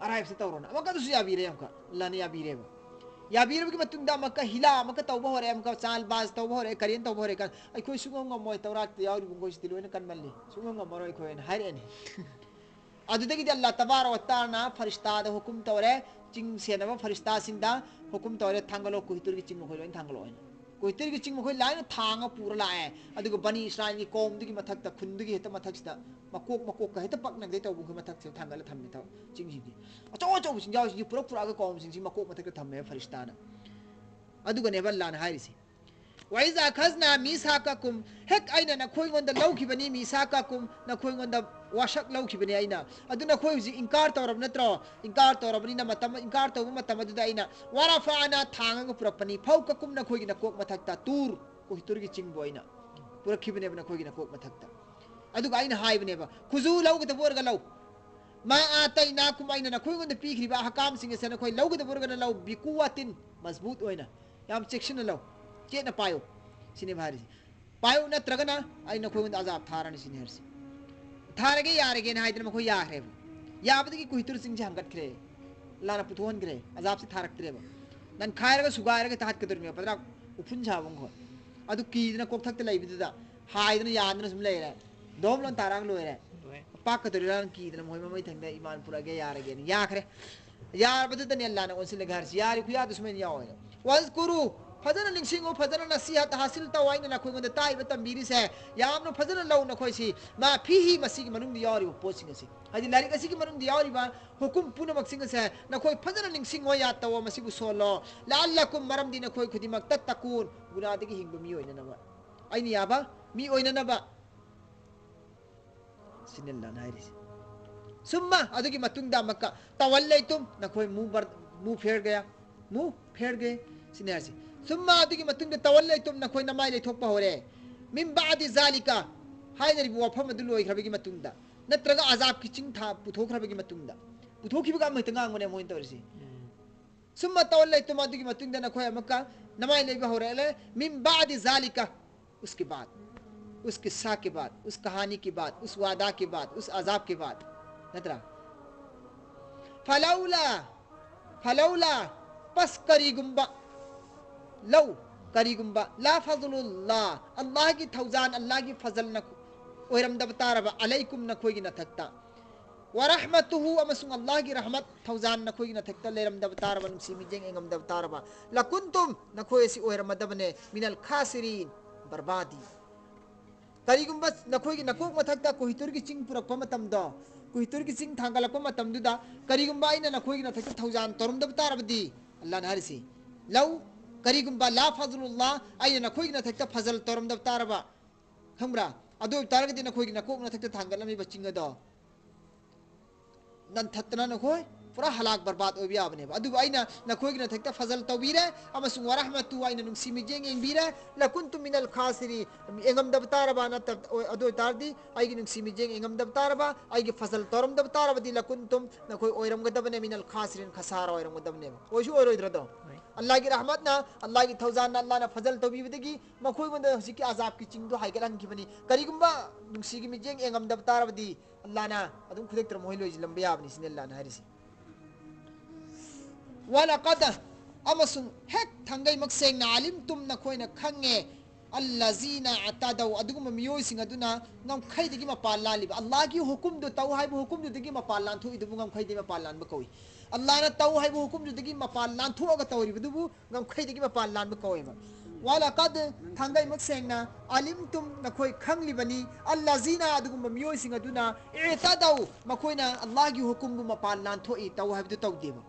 ꯑꯔꯥꯏꯕꯁꯤ ꯇꯧꯔꯣꯅ"꯫ ꯑꯃꯨꯛꯀ ꯑꯗꯨꯁꯨ ꯌꯥꯕꯤꯔꯦ, ꯑꯃꯨꯛꯀ ꯑꯜꯂꯥꯅ ꯌꯥꯕꯤꯔꯦꯕ꯫ ꯌꯥꯕꯤꯔꯕꯒꯤ ꯃꯇꯨꯡꯗ ꯑꯃꯨꯛꯀ ꯍꯤꯂꯥ ꯑꯃꯨꯛꯀ ꯇꯧꯕ ꯍꯧꯔꯦ, ꯑꯃꯨꯛꯀ ꯆꯥꯜꯕꯥꯖ ꯇꯧꯕ ꯍꯧꯔꯦ, ꯀꯔꯦꯟ ꯇꯧꯕ ꯍꯧꯔꯦ꯫ "ꯑꯩꯈꯣꯏ ꯁꯨꯡꯉꯝ ꯉꯝꯃꯣꯏ, ꯇꯧꯔꯥꯠꯇ ꯌꯥꯎꯔꯤꯕ ꯃꯈꯣꯏꯁꯤꯗꯤ ꯂꯣꯏꯅ ꯀꯟꯃꯜꯂꯤ, ꯁꯨꯡꯉꯝ ꯉꯝꯃꯔꯣꯏ ꯑꯩꯈꯣꯏ" ꯍꯥꯏꯅ ꯍꯥꯏꯔꯛꯑꯅꯤ꯫ ꯑꯗꯨꯗꯒꯤꯗꯤ ꯑꯜꯂꯥ ꯇꯕꯥꯔꯛ ꯋ ꯇꯥꯂꯥꯅ ꯐꯔꯤꯁꯇꯥꯗ ꯍꯨꯀꯨꯝ ꯇꯧꯔꯦ, ꯆꯤꯡ ꯁꯦꯟꯅꯕ ꯐꯔꯤꯁꯇꯥꯁꯤꯡꯗ ꯍꯨꯀꯨꯝ ꯇꯧꯔꯦ, "ꯊꯥꯡꯒꯠꯂꯣ, ꯀꯣꯍꯤꯇꯨꯔꯒꯤ ꯆꯤꯡ ꯃꯈꯣꯏ ꯂꯣꯏꯅ ꯊꯥꯡꯒꯠꯂꯣ" ꯍꯥꯏꯅ꯫ ꯀꯣꯍꯤꯇꯨꯔꯒꯤ ꯆꯤꯡ ꯃꯈꯣꯏ ꯂꯥꯏꯅ ꯊꯥꯡꯉ ꯄꯨꯔ ꯂꯥꯛꯑꯦ꯫ ꯑꯗꯨꯒ ꯕꯅꯤ ꯏꯁꯔꯥꯏꯜꯒꯤ ꯀꯧꯝꯗꯨꯒꯤ ꯃꯊꯛꯇ, ꯈꯨꯟꯗꯨꯒꯤ ꯍꯦꯛꯇ ꯃꯊꯛꯁꯤꯗ, ꯃꯀꯣꯛ, ꯃꯀꯣꯛꯀ ꯍꯦꯛꯇ ꯄꯛꯅꯒꯗꯩ ꯇꯧꯕ ꯃꯈꯣꯏ ꯃꯊꯛꯁꯤꯗ ꯊꯥꯡꯒꯠꯂ ꯊꯝꯃꯦ꯫ ꯊꯕꯛ ꯆꯤꯡꯁꯤꯡꯁꯤ, ꯑꯆꯧ ꯑꯆꯧꯕ ꯆꯤꯡꯖꯥꯎꯁꯤꯡꯁꯤ ꯄꯨꯔꯛ ꯄꯨꯔꯛꯑꯒ ꯀꯧꯝꯁꯤꯡꯁꯤ ꯃꯀꯣꯛ ꯃꯊꯛꯇ ꯊꯝꯃꯦ ꯐꯔꯤꯁꯇꯥꯅ꯫ ꯑꯗꯨꯒꯅꯦꯕ ꯑꯜꯂꯥꯅ ꯍꯥꯏꯔꯤꯁꯤ, "ꯋꯥꯏꯖꯥ ꯈꯖꯅꯥ ꯃꯤꯁꯥꯀꯀꯨꯝ", ꯍꯦꯛ ꯑꯩꯅ ꯅꯈꯣꯏꯉꯣꯟꯗ ꯂꯧꯈꯤꯕꯅꯤ, "ꯃꯤꯁꯥꯀꯀꯨꯝ", ꯅꯈꯣꯏꯉꯣꯟꯗ ꯋꯥꯁꯛ ꯂꯧꯈꯤꯕꯅꯤ ꯑꯩꯅ꯫ ꯑꯗꯨ ꯅꯈꯣꯏ ꯍꯧꯖꯤꯛ ꯏꯟꯀꯥꯔ ꯇꯧꯔꯕ ꯅꯠꯇ꯭ꯔꯣ? ꯏꯟꯀꯥꯔ ꯇꯧꯔꯕꯅꯤꯅ, ꯃꯇꯝ, ꯏꯟꯀꯥꯔ ꯇꯧꯕ ꯃꯇꯝ ꯑꯗꯨꯗ ꯑꯩꯅ "ꯋꯥꯔꯐꯥꯅ", ꯊꯥꯡꯉꯒ ꯄꯨꯔꯛꯄꯅꯤ, "ꯐꯧꯀꯀꯨꯝ", ꯅꯈꯣꯏꯒꯤ ꯅꯀꯣꯛ ꯃꯊꯛꯇ, "ꯇꯨꯔ", ꯀꯣꯍꯤꯇꯨꯔꯒꯤ ꯆꯤꯡꯕꯨ ꯑꯩꯅ ꯄꯨꯔꯛꯈꯤꯕꯅꯦꯕ ꯅꯈꯣꯏꯒꯤ ꯅꯀꯣꯛ ꯃꯊꯛꯇ꯫ ꯑꯗꯨꯒ ꯑꯩꯅ ꯍꯥꯏꯕꯅꯦꯕ, "ꯈꯨꯖꯨ", ꯂꯧꯒꯗꯕ ꯑꯣꯏꯔꯒ ꯂꯧ꯫ "ꯃꯥ ꯑꯥꯇꯩꯅꯥꯀꯨꯝ", ꯑꯩꯅ ꯅꯈꯣꯏꯉꯣꯟꯗ ꯄꯤꯈ꯭ꯔꯤꯕ ꯑꯍꯀꯥꯝꯁꯤꯡ ꯑꯁꯦ ꯅꯈꯣꯏ ꯂꯧꯒꯗꯕ ꯑꯣꯏꯔꯒꯅ ꯂꯧ, "ꯕꯤꯀꯨꯋꯥꯇꯤꯟ", ꯃꯖꯕꯨꯠ ꯑꯣꯏꯅ, ꯌꯥꯝ ꯆꯦꯛꯁꯤꯟꯅ ꯂꯧ, ꯆꯦꯠꯅ ꯄꯥꯏꯌꯨ, ꯁꯤꯅꯦꯕ ꯍꯥꯏꯔꯤꯁꯦ꯫ "ꯄꯥꯏꯌꯨ, ꯅꯠꯇ꯭ꯔꯒꯅ ꯑꯩ ꯅꯈꯣꯏꯉꯣꯟꯗ ꯑꯖꯥꯕ ꯊꯥꯔꯅꯤ", ꯁꯤꯅꯤ ꯍꯥꯏꯔꯤꯁꯦ꯫ "ꯊꯥꯔꯒꯦ, ꯌꯥꯔꯒꯦꯅ" ꯍꯥꯏꯗꯅ ꯃꯈꯣꯏ ꯌꯥꯈ꯭ꯔꯦꯕ꯫ ꯌꯥꯕꯗꯒꯤ ꯀꯣꯍꯤꯇꯨꯔ ꯆꯤꯡꯁꯦ ꯍꯪꯒꯠꯈ꯭ꯔꯦ, ꯑꯜꯂꯥꯅ ꯄꯨꯊꯣꯛꯍꯟꯈ꯭ꯔꯦ, ꯑꯖꯥꯕꯁꯦ ꯊꯥꯔꯛꯇ꯭ꯔꯦꯕ꯫ ꯅꯟꯈꯥꯏꯔꯒ ꯁꯨꯒꯥꯏꯔꯒ ꯇꯥꯍꯠꯀꯗꯧꯔꯤꯕꯅꯦꯕ, ꯄꯗ꯭ꯔꯥꯛ ꯎꯐꯨꯟ ꯁꯥꯕ ꯃꯈꯣꯏ꯫ ꯑꯗꯨ ꯀꯤꯗꯅ ꯀꯣꯛꯊꯛꯇ ꯂꯩꯕꯗꯨꯗ ꯍꯥꯏꯗꯅ ꯌꯥꯟꯗꯅ ꯁꯨꯝ ꯂꯩꯔꯦ꯫ ꯗꯣꯝ ꯂꯣꯟ ꯇꯥꯔꯛꯑꯒ ꯂꯣꯏꯔꯦ꯫ ꯂꯣꯏꯔꯦ꯫ ꯄꯥꯛꯀꯗꯧꯔꯤꯔꯥꯅ ꯀꯤꯗꯅ ꯃꯈꯣꯏ ꯃꯃꯩ ꯊꯪꯗ "ꯏꯃꯥꯟ ꯄꯨꯔꯛꯑꯒꯦ, ꯌꯥꯔꯒꯦꯅ" ꯌꯥꯈ꯭ꯔꯦ꯫ ꯌꯥꯔꯕꯗꯨꯗꯅꯦ ꯑꯜꯂꯥꯅ ꯑꯣꯟꯁꯤꯜꯂꯒ ꯍꯥꯏꯔꯤꯁꯤ, ꯌꯥꯔꯤ ꯈꯨꯌꯥꯗꯨ ꯁꯨꯃꯥꯏꯅ ꯌꯥꯎꯋꯦ꯫ "ꯋꯥꯖꯀꯨꯔꯨ", ꯐꯖꯅ ꯅꯤꯡꯁꯤꯡꯉꯨ, ꯐꯖꯅ ꯅꯁꯤꯍꯠ ꯍꯥꯁꯤꯜ ꯇꯧ, ꯑꯩꯅ ꯅꯈꯣꯏꯉꯣꯟꯗ ꯇꯥꯛꯏꯕ, ꯇꯝꯕꯤꯔꯤꯁꯦ ꯌꯥꯝꯅ ꯐꯖꯅ ꯂꯧ ꯅꯈꯣꯏꯁꯤ꯫ ꯃꯥ ꯐꯤꯍꯤ, ꯃꯁꯤꯒꯤ ꯃꯅꯨꯡꯗ ꯌꯥꯎꯔꯤꯕ ꯄꯣꯠꯁꯤꯡ ꯑꯁꯤ, ꯍꯥꯏꯗꯤ ꯂꯥꯏꯔꯤꯛ ꯑꯁꯤꯒꯤ ꯃꯅꯨꯡꯗ ꯌꯥꯎꯔꯤꯕ ꯍꯨꯀꯨꯝ ꯄꯨꯝꯅꯃꯛꯁꯤꯡ ꯑꯁꯦ ꯅꯈꯣꯏ ꯐꯖꯅ ꯅꯤꯡꯁꯤꯡꯉꯣ, ꯌꯥꯗ ꯇꯧꯋꯣ, ꯃꯁꯤꯕꯨ ꯁꯣꯜꯂꯣ꯫ ꯂꯥꯜꯂꯀꯨꯝ, ꯃꯔꯝꯗꯤ ꯅꯈꯣꯏ ꯈꯨꯗꯤꯡꯃꯛ ꯇꯠꯇꯀꯨꯟ, ꯒꯨꯅꯥꯗꯒꯤ ꯍꯤꯡꯕ ꯃꯤ ꯑꯣꯏꯅꯅꯕ, ꯑꯩꯅ ꯌꯥꯕ ꯃꯤ ꯑꯣꯏꯅꯅꯕ꯫ ꯁꯤꯅꯤ ꯑꯜꯂꯥꯍꯅ ꯍꯥꯏꯔꯤꯁꯦ꯫ ꯁꯨꯝꯃ, ꯑꯗꯨꯒꯤ ꯃꯇꯨꯡꯗ ꯑꯃꯨꯛꯀ ꯇꯋꯜꯂꯩꯇꯨꯝ, ꯅꯈꯣꯏ ꯃꯨ ꯕꯔ-, ꯃꯨ ꯐꯦꯔꯒꯌꯥ, ꯃꯨ ꯐꯦꯔꯒꯦ, ꯁꯤꯅꯤ ꯍꯥꯏꯔꯤꯁꯦ꯫ ꯁꯨꯝꯃ, ꯑꯗꯨꯒꯤ ꯃꯇꯨꯡꯗ ꯇꯋꯜꯂꯩꯇꯨꯝ, ꯅꯈꯣꯏ ꯅꯃꯥꯏ ꯂꯩꯊꯣꯛꯄ ꯍꯧꯔꯦ꯫ ꯃꯤꯝ ꯕꯥꯗꯤ ꯖꯥꯂꯤꯀ, ꯍꯥꯏꯅꯔꯤꯕ ꯋꯥꯐꯝ ꯑꯗꯨ ꯂꯣꯏꯈ꯭ꯔꯕꯒꯤ ꯃꯇꯨꯡꯗ, ꯅꯠꯇ꯭ꯔꯒ ꯑꯖꯥꯕꯀꯤ ꯆꯤꯡ ꯊꯥ ꯄꯨꯊꯣꯛꯈ꯭ꯔꯕꯒꯤ ꯃꯇꯨꯡꯗ, ꯄꯨꯊꯣꯛꯈꯤꯕꯒ ꯑꯃ ꯍꯦꯛꯇ ꯉꯥꯡꯕꯅꯦ ꯃꯣꯏꯅ ꯇꯧꯔꯤꯁꯤ꯫ ꯎꯝ꯫ ꯁꯨꯝꯃ ꯇꯋꯜꯂꯩꯇꯨꯝ, ꯑꯗꯨꯒꯤ ꯃꯇꯨꯡꯗ ꯅꯈꯣꯏ ꯑꯃꯨꯛꯀ ꯅꯃꯥꯏ ꯂꯩꯕ ꯍꯧꯔꯛꯂꯦ꯫ ꯃꯤꯝ ꯕꯥꯗꯤ ꯖꯥꯂꯤꯀ, उसके बाद, उसके साथ के बाद, उस कहानी के बाद, उस वादा के बाद, उस अजाब के बाद, ꯅꯠꯇ꯭ꯔꯥ? ꯐꯂꯧꯂꯥ, ꯐꯂꯧꯂꯥ, ꯄꯁ ꯀꯔꯤꯒꯨꯝꯕ, ꯂꯧ, ꯀꯔꯤꯒꯨꯝꯕ, ꯂꯥ ꯐꯖꯂꯨꯜꯂꯥ, ꯑꯜꯂꯥꯍꯒꯤ ꯊꯧꯖꯥꯟ, ꯑꯜꯂꯥꯍꯒꯤ ꯐꯖꯜꯅ ꯑꯣꯏꯔꯝꯗꯕ ꯇꯥꯔꯕ, ꯑꯂꯩꯀꯨꯝ, ꯅꯈꯣꯏꯒꯤ ꯅꯊꯛꯇ, ꯋꯔꯍꯃꯇꯨꯍꯨ, ꯑꯃꯁꯨꯡ ꯑꯜꯂꯥꯍꯒꯤ ꯔꯍꯃꯠ, ꯊꯧꯖꯥꯟ ꯅꯈꯣꯏꯒꯤ ꯅꯊꯛꯇ ꯂꯩꯔꯝꯗꯕ ꯇꯥꯔꯕ, ꯅꯨꯡꯁꯤ ꯃꯤꯠꯌꯦꯡ ꯌꯦꯡꯉꯝꯗꯕ ꯇꯥꯔꯕ, ꯂꯀꯨꯟꯇꯨꯝ, ꯅꯈꯣꯏ ꯑꯁꯤ ꯑꯣꯏꯔꯝꯃꯗꯕꯅꯦ, ꯃꯤꯅꯜ ꯈꯥꯁꯤꯔꯤꯟ, ꯕꯔꯕꯥꯗꯤ꯫ ꯀꯔꯤꯒꯨꯝꯕ ꯅꯈꯣꯏꯒꯤ ꯅꯀꯣꯛ ꯃꯊꯛꯇ ꯀꯣꯍꯤꯇꯨꯔꯒꯤ ꯆꯤꯡ ꯄꯨꯔꯛꯄ ꯃꯇꯝꯗꯣ, ꯀꯣꯍꯤꯇꯨꯔꯒꯤ ꯆꯤꯡ ꯊꯥꯡꯒꯠꯂꯛꯄ ꯃꯇꯝꯗꯨꯗ ꯀꯔꯤꯒꯨꯝꯕ ꯑꯩꯅ ꯅꯈꯣꯏꯒꯤ ꯅꯊꯛꯇ ꯊꯧꯖꯥꯟ ꯇꯧꯔꯝꯗꯕ ꯇꯥꯔꯕꯗꯤ, ꯑꯜꯂꯥꯍꯅ ꯍꯥꯏꯔꯤꯁꯤ, ꯂꯧ, ꯀꯔꯤꯒꯨꯝꯕ ꯂꯥ ꯐꯖꯂꯨꯜꯂꯥ, ꯑꯩꯅ ꯅꯈꯣꯏꯒꯤ ꯅꯊꯛꯇ ꯐꯖꯜ ꯇꯧꯔꯝꯗꯕ ꯇꯥꯔꯕ, ꯈꯪꯕ꯭ꯔꯥ? ꯑꯗꯨ ꯑꯣꯏꯕ ꯇꯥꯔꯒꯗꯤ ꯅꯈꯣꯏꯒꯤ ꯅꯀꯣꯛ ꯅꯊꯛꯇ ꯊꯥꯡꯒꯠꯂꯝꯃꯤꯕ ꯆꯤꯡ ꯑꯗꯣ ꯅꯟꯊꯠꯇꯅ ꯅꯈꯣꯏ ꯄꯨꯔꯥ ꯍꯂꯥꯛ ꯕꯔꯕꯥꯗ ꯑꯣꯏꯕ ꯌꯥꯕꯅꯦꯕ꯫ ꯑꯗꯨꯕꯨ ꯑꯩꯅ ꯅꯈꯣꯏꯒꯤ ꯅꯊꯛꯇ ꯐꯖꯜ ꯇꯧꯕꯤꯔꯦ ꯑꯃꯁꯨꯡ ꯋꯔꯍꯃꯇꯨ, ꯑꯩꯅ ꯅꯨꯡꯁꯤ ꯃꯤꯠꯌꯦꯡ ꯌꯦꯡꯕꯤꯔꯦ꯫ ꯂꯀꯨꯟꯇꯨꯝ ꯃꯤꯅꯜ ꯈꯥꯁꯤꯔꯤ, ꯌꯦꯡꯉꯝꯗꯕ ꯇꯥꯔꯕ ꯅꯠꯇ-, ꯑꯗꯨ ꯑꯣꯏꯇꯥꯔꯗꯤ, ꯑꯩꯒꯤ ꯅꯨꯡꯁꯤ ꯃꯤꯠꯌꯦꯡ ꯌꯦꯡꯉꯝꯗꯕ ꯇꯥꯔꯕ, ꯑꯩꯒꯤ ꯐꯖꯜ ꯇꯧꯔꯝꯗꯕ ꯇꯥꯔꯕꯗꯤ, ꯂꯀꯨꯟꯇꯨꯝ, ꯅꯈꯣꯏ ꯑꯣꯏꯔꯝꯒꯗꯕꯅꯦ, ꯃꯤꯅꯜ ꯈꯥꯁꯤꯔꯤꯟ, ꯈꯁꯥꯔ ꯑꯣꯏꯔꯝꯒꯗꯕꯅꯦꯕ꯫ ꯑꯣꯏꯁꯨ ꯑꯣꯏꯔꯣꯏꯗ꯭ꯔꯗꯣ? ꯍꯣꯏ꯫ ꯑꯜꯂꯥꯍꯒꯤ ꯔꯍꯃꯠꯅ, ꯑꯜꯂꯥꯍꯒꯤ ꯊꯧꯖꯥꯟꯅ, ꯑꯜꯂꯥꯍꯅ ꯐꯖꯜ ꯇꯧꯕꯤꯕꯗꯒꯤ ꯃꯈꯣꯏꯉꯣꯟꯗ ꯍꯧꯖꯤꯛꯀꯤ ꯑꯖꯥꯕꯀꯤ ꯆꯤꯡꯗꯣ ꯍꯥꯏꯒꯠꯍꯟꯈꯤꯕꯅꯤ꯫ ꯀꯔꯤꯒꯨꯝꯕ ꯅꯨꯡꯁꯤꯒꯤ ꯃꯤꯠꯌꯦꯡ ꯌꯦꯡꯉꯝꯗꯕ ꯇꯥꯔꯕꯗꯤ, ꯑꯜꯂꯥꯍꯅ ꯑꯗꯨꯝ ꯈꯨꯗꯛꯇ ꯃꯈꯣꯏ ꯂꯣꯏꯁꯤꯜꯂꯝꯕ ꯌꯥꯕꯅꯤ, ꯁꯤꯅꯤ ꯑꯜꯂꯥꯍꯅ ꯍꯥꯏꯔꯤꯁꯤ꯫ ꯋꯂꯀꯗ, ꯑꯃꯁꯨꯡ ꯍꯦꯛ ꯊꯥꯡꯒꯩꯃꯛ ꯁꯦꯡꯅ, ꯑꯂꯤꯝꯇꯨꯝ, ꯅꯈꯣꯏꯅ ꯈꯪꯉꯦ, ꯑꯜꯂꯖꯤꯅ ꯑꯇꯗꯧ, ꯑꯗꯨꯒꯨꯝꯕ ꯃꯤꯑꯣꯏꯁꯤꯡ ꯑꯗꯨꯅ ꯉꯝꯈꯩꯗꯒꯤ ꯃꯄꯥꯟ ꯂꯥꯜꯂꯤꯕ, ꯑꯜꯂꯥꯍꯒꯤ ꯍꯨꯀꯨꯝꯗꯨ ꯇꯧ ꯍꯥꯏꯕ ꯍꯨꯀꯨꯝꯗꯨꯗꯒꯤ ꯃꯄꯥꯟ ꯂꯥꯟꯊꯣꯛꯏꯗꯨꯕꯨ ꯉꯝꯈꯩꯗꯒꯤ ꯃꯄꯥꯟ ꯂꯥꯟꯕ ꯀꯧꯏ꯫ ꯑꯜꯂꯥꯍꯅ ꯇꯧ ꯍꯥꯏꯕ ꯍꯨꯀꯨꯝꯗꯨꯗꯒꯤ ꯃꯄꯥꯟ ꯂꯥꯟꯊꯣꯛꯑꯒ ꯇꯧꯔꯤꯕꯗꯨꯕꯨ ꯉꯝꯈꯩꯗꯒꯤ ꯃꯄꯥꯟ ꯂꯥꯟꯕ ꯀꯧꯋꯦꯕ꯫ ꯋꯥꯂꯥ ꯀꯗ, ꯊꯥꯡꯒꯩꯃꯛ ꯁꯦꯡꯅ, ꯑꯂꯤꯝꯇꯨꯝ, ꯅꯈꯣꯏ ꯈꯪꯂꯤꯕꯅꯤ, ꯑꯜꯂꯥꯖꯤꯅ, ꯑꯗꯨꯒꯨꯝꯕ ꯃꯤꯑꯣꯏꯁꯤꯡ ꯑꯗꯨꯅ, ꯑꯦꯇꯥꯗꯧ, ꯃꯈꯣꯏꯅ ꯑꯜꯂꯥꯍꯒꯤ ꯍꯨꯀꯨꯝꯕꯨ ꯃꯄꯥꯟ ꯂꯥꯟꯊꯣꯛꯏ, ꯇꯧ ꯍꯥꯏꯕꯗꯨ ꯇꯧꯗꯦꯕ꯫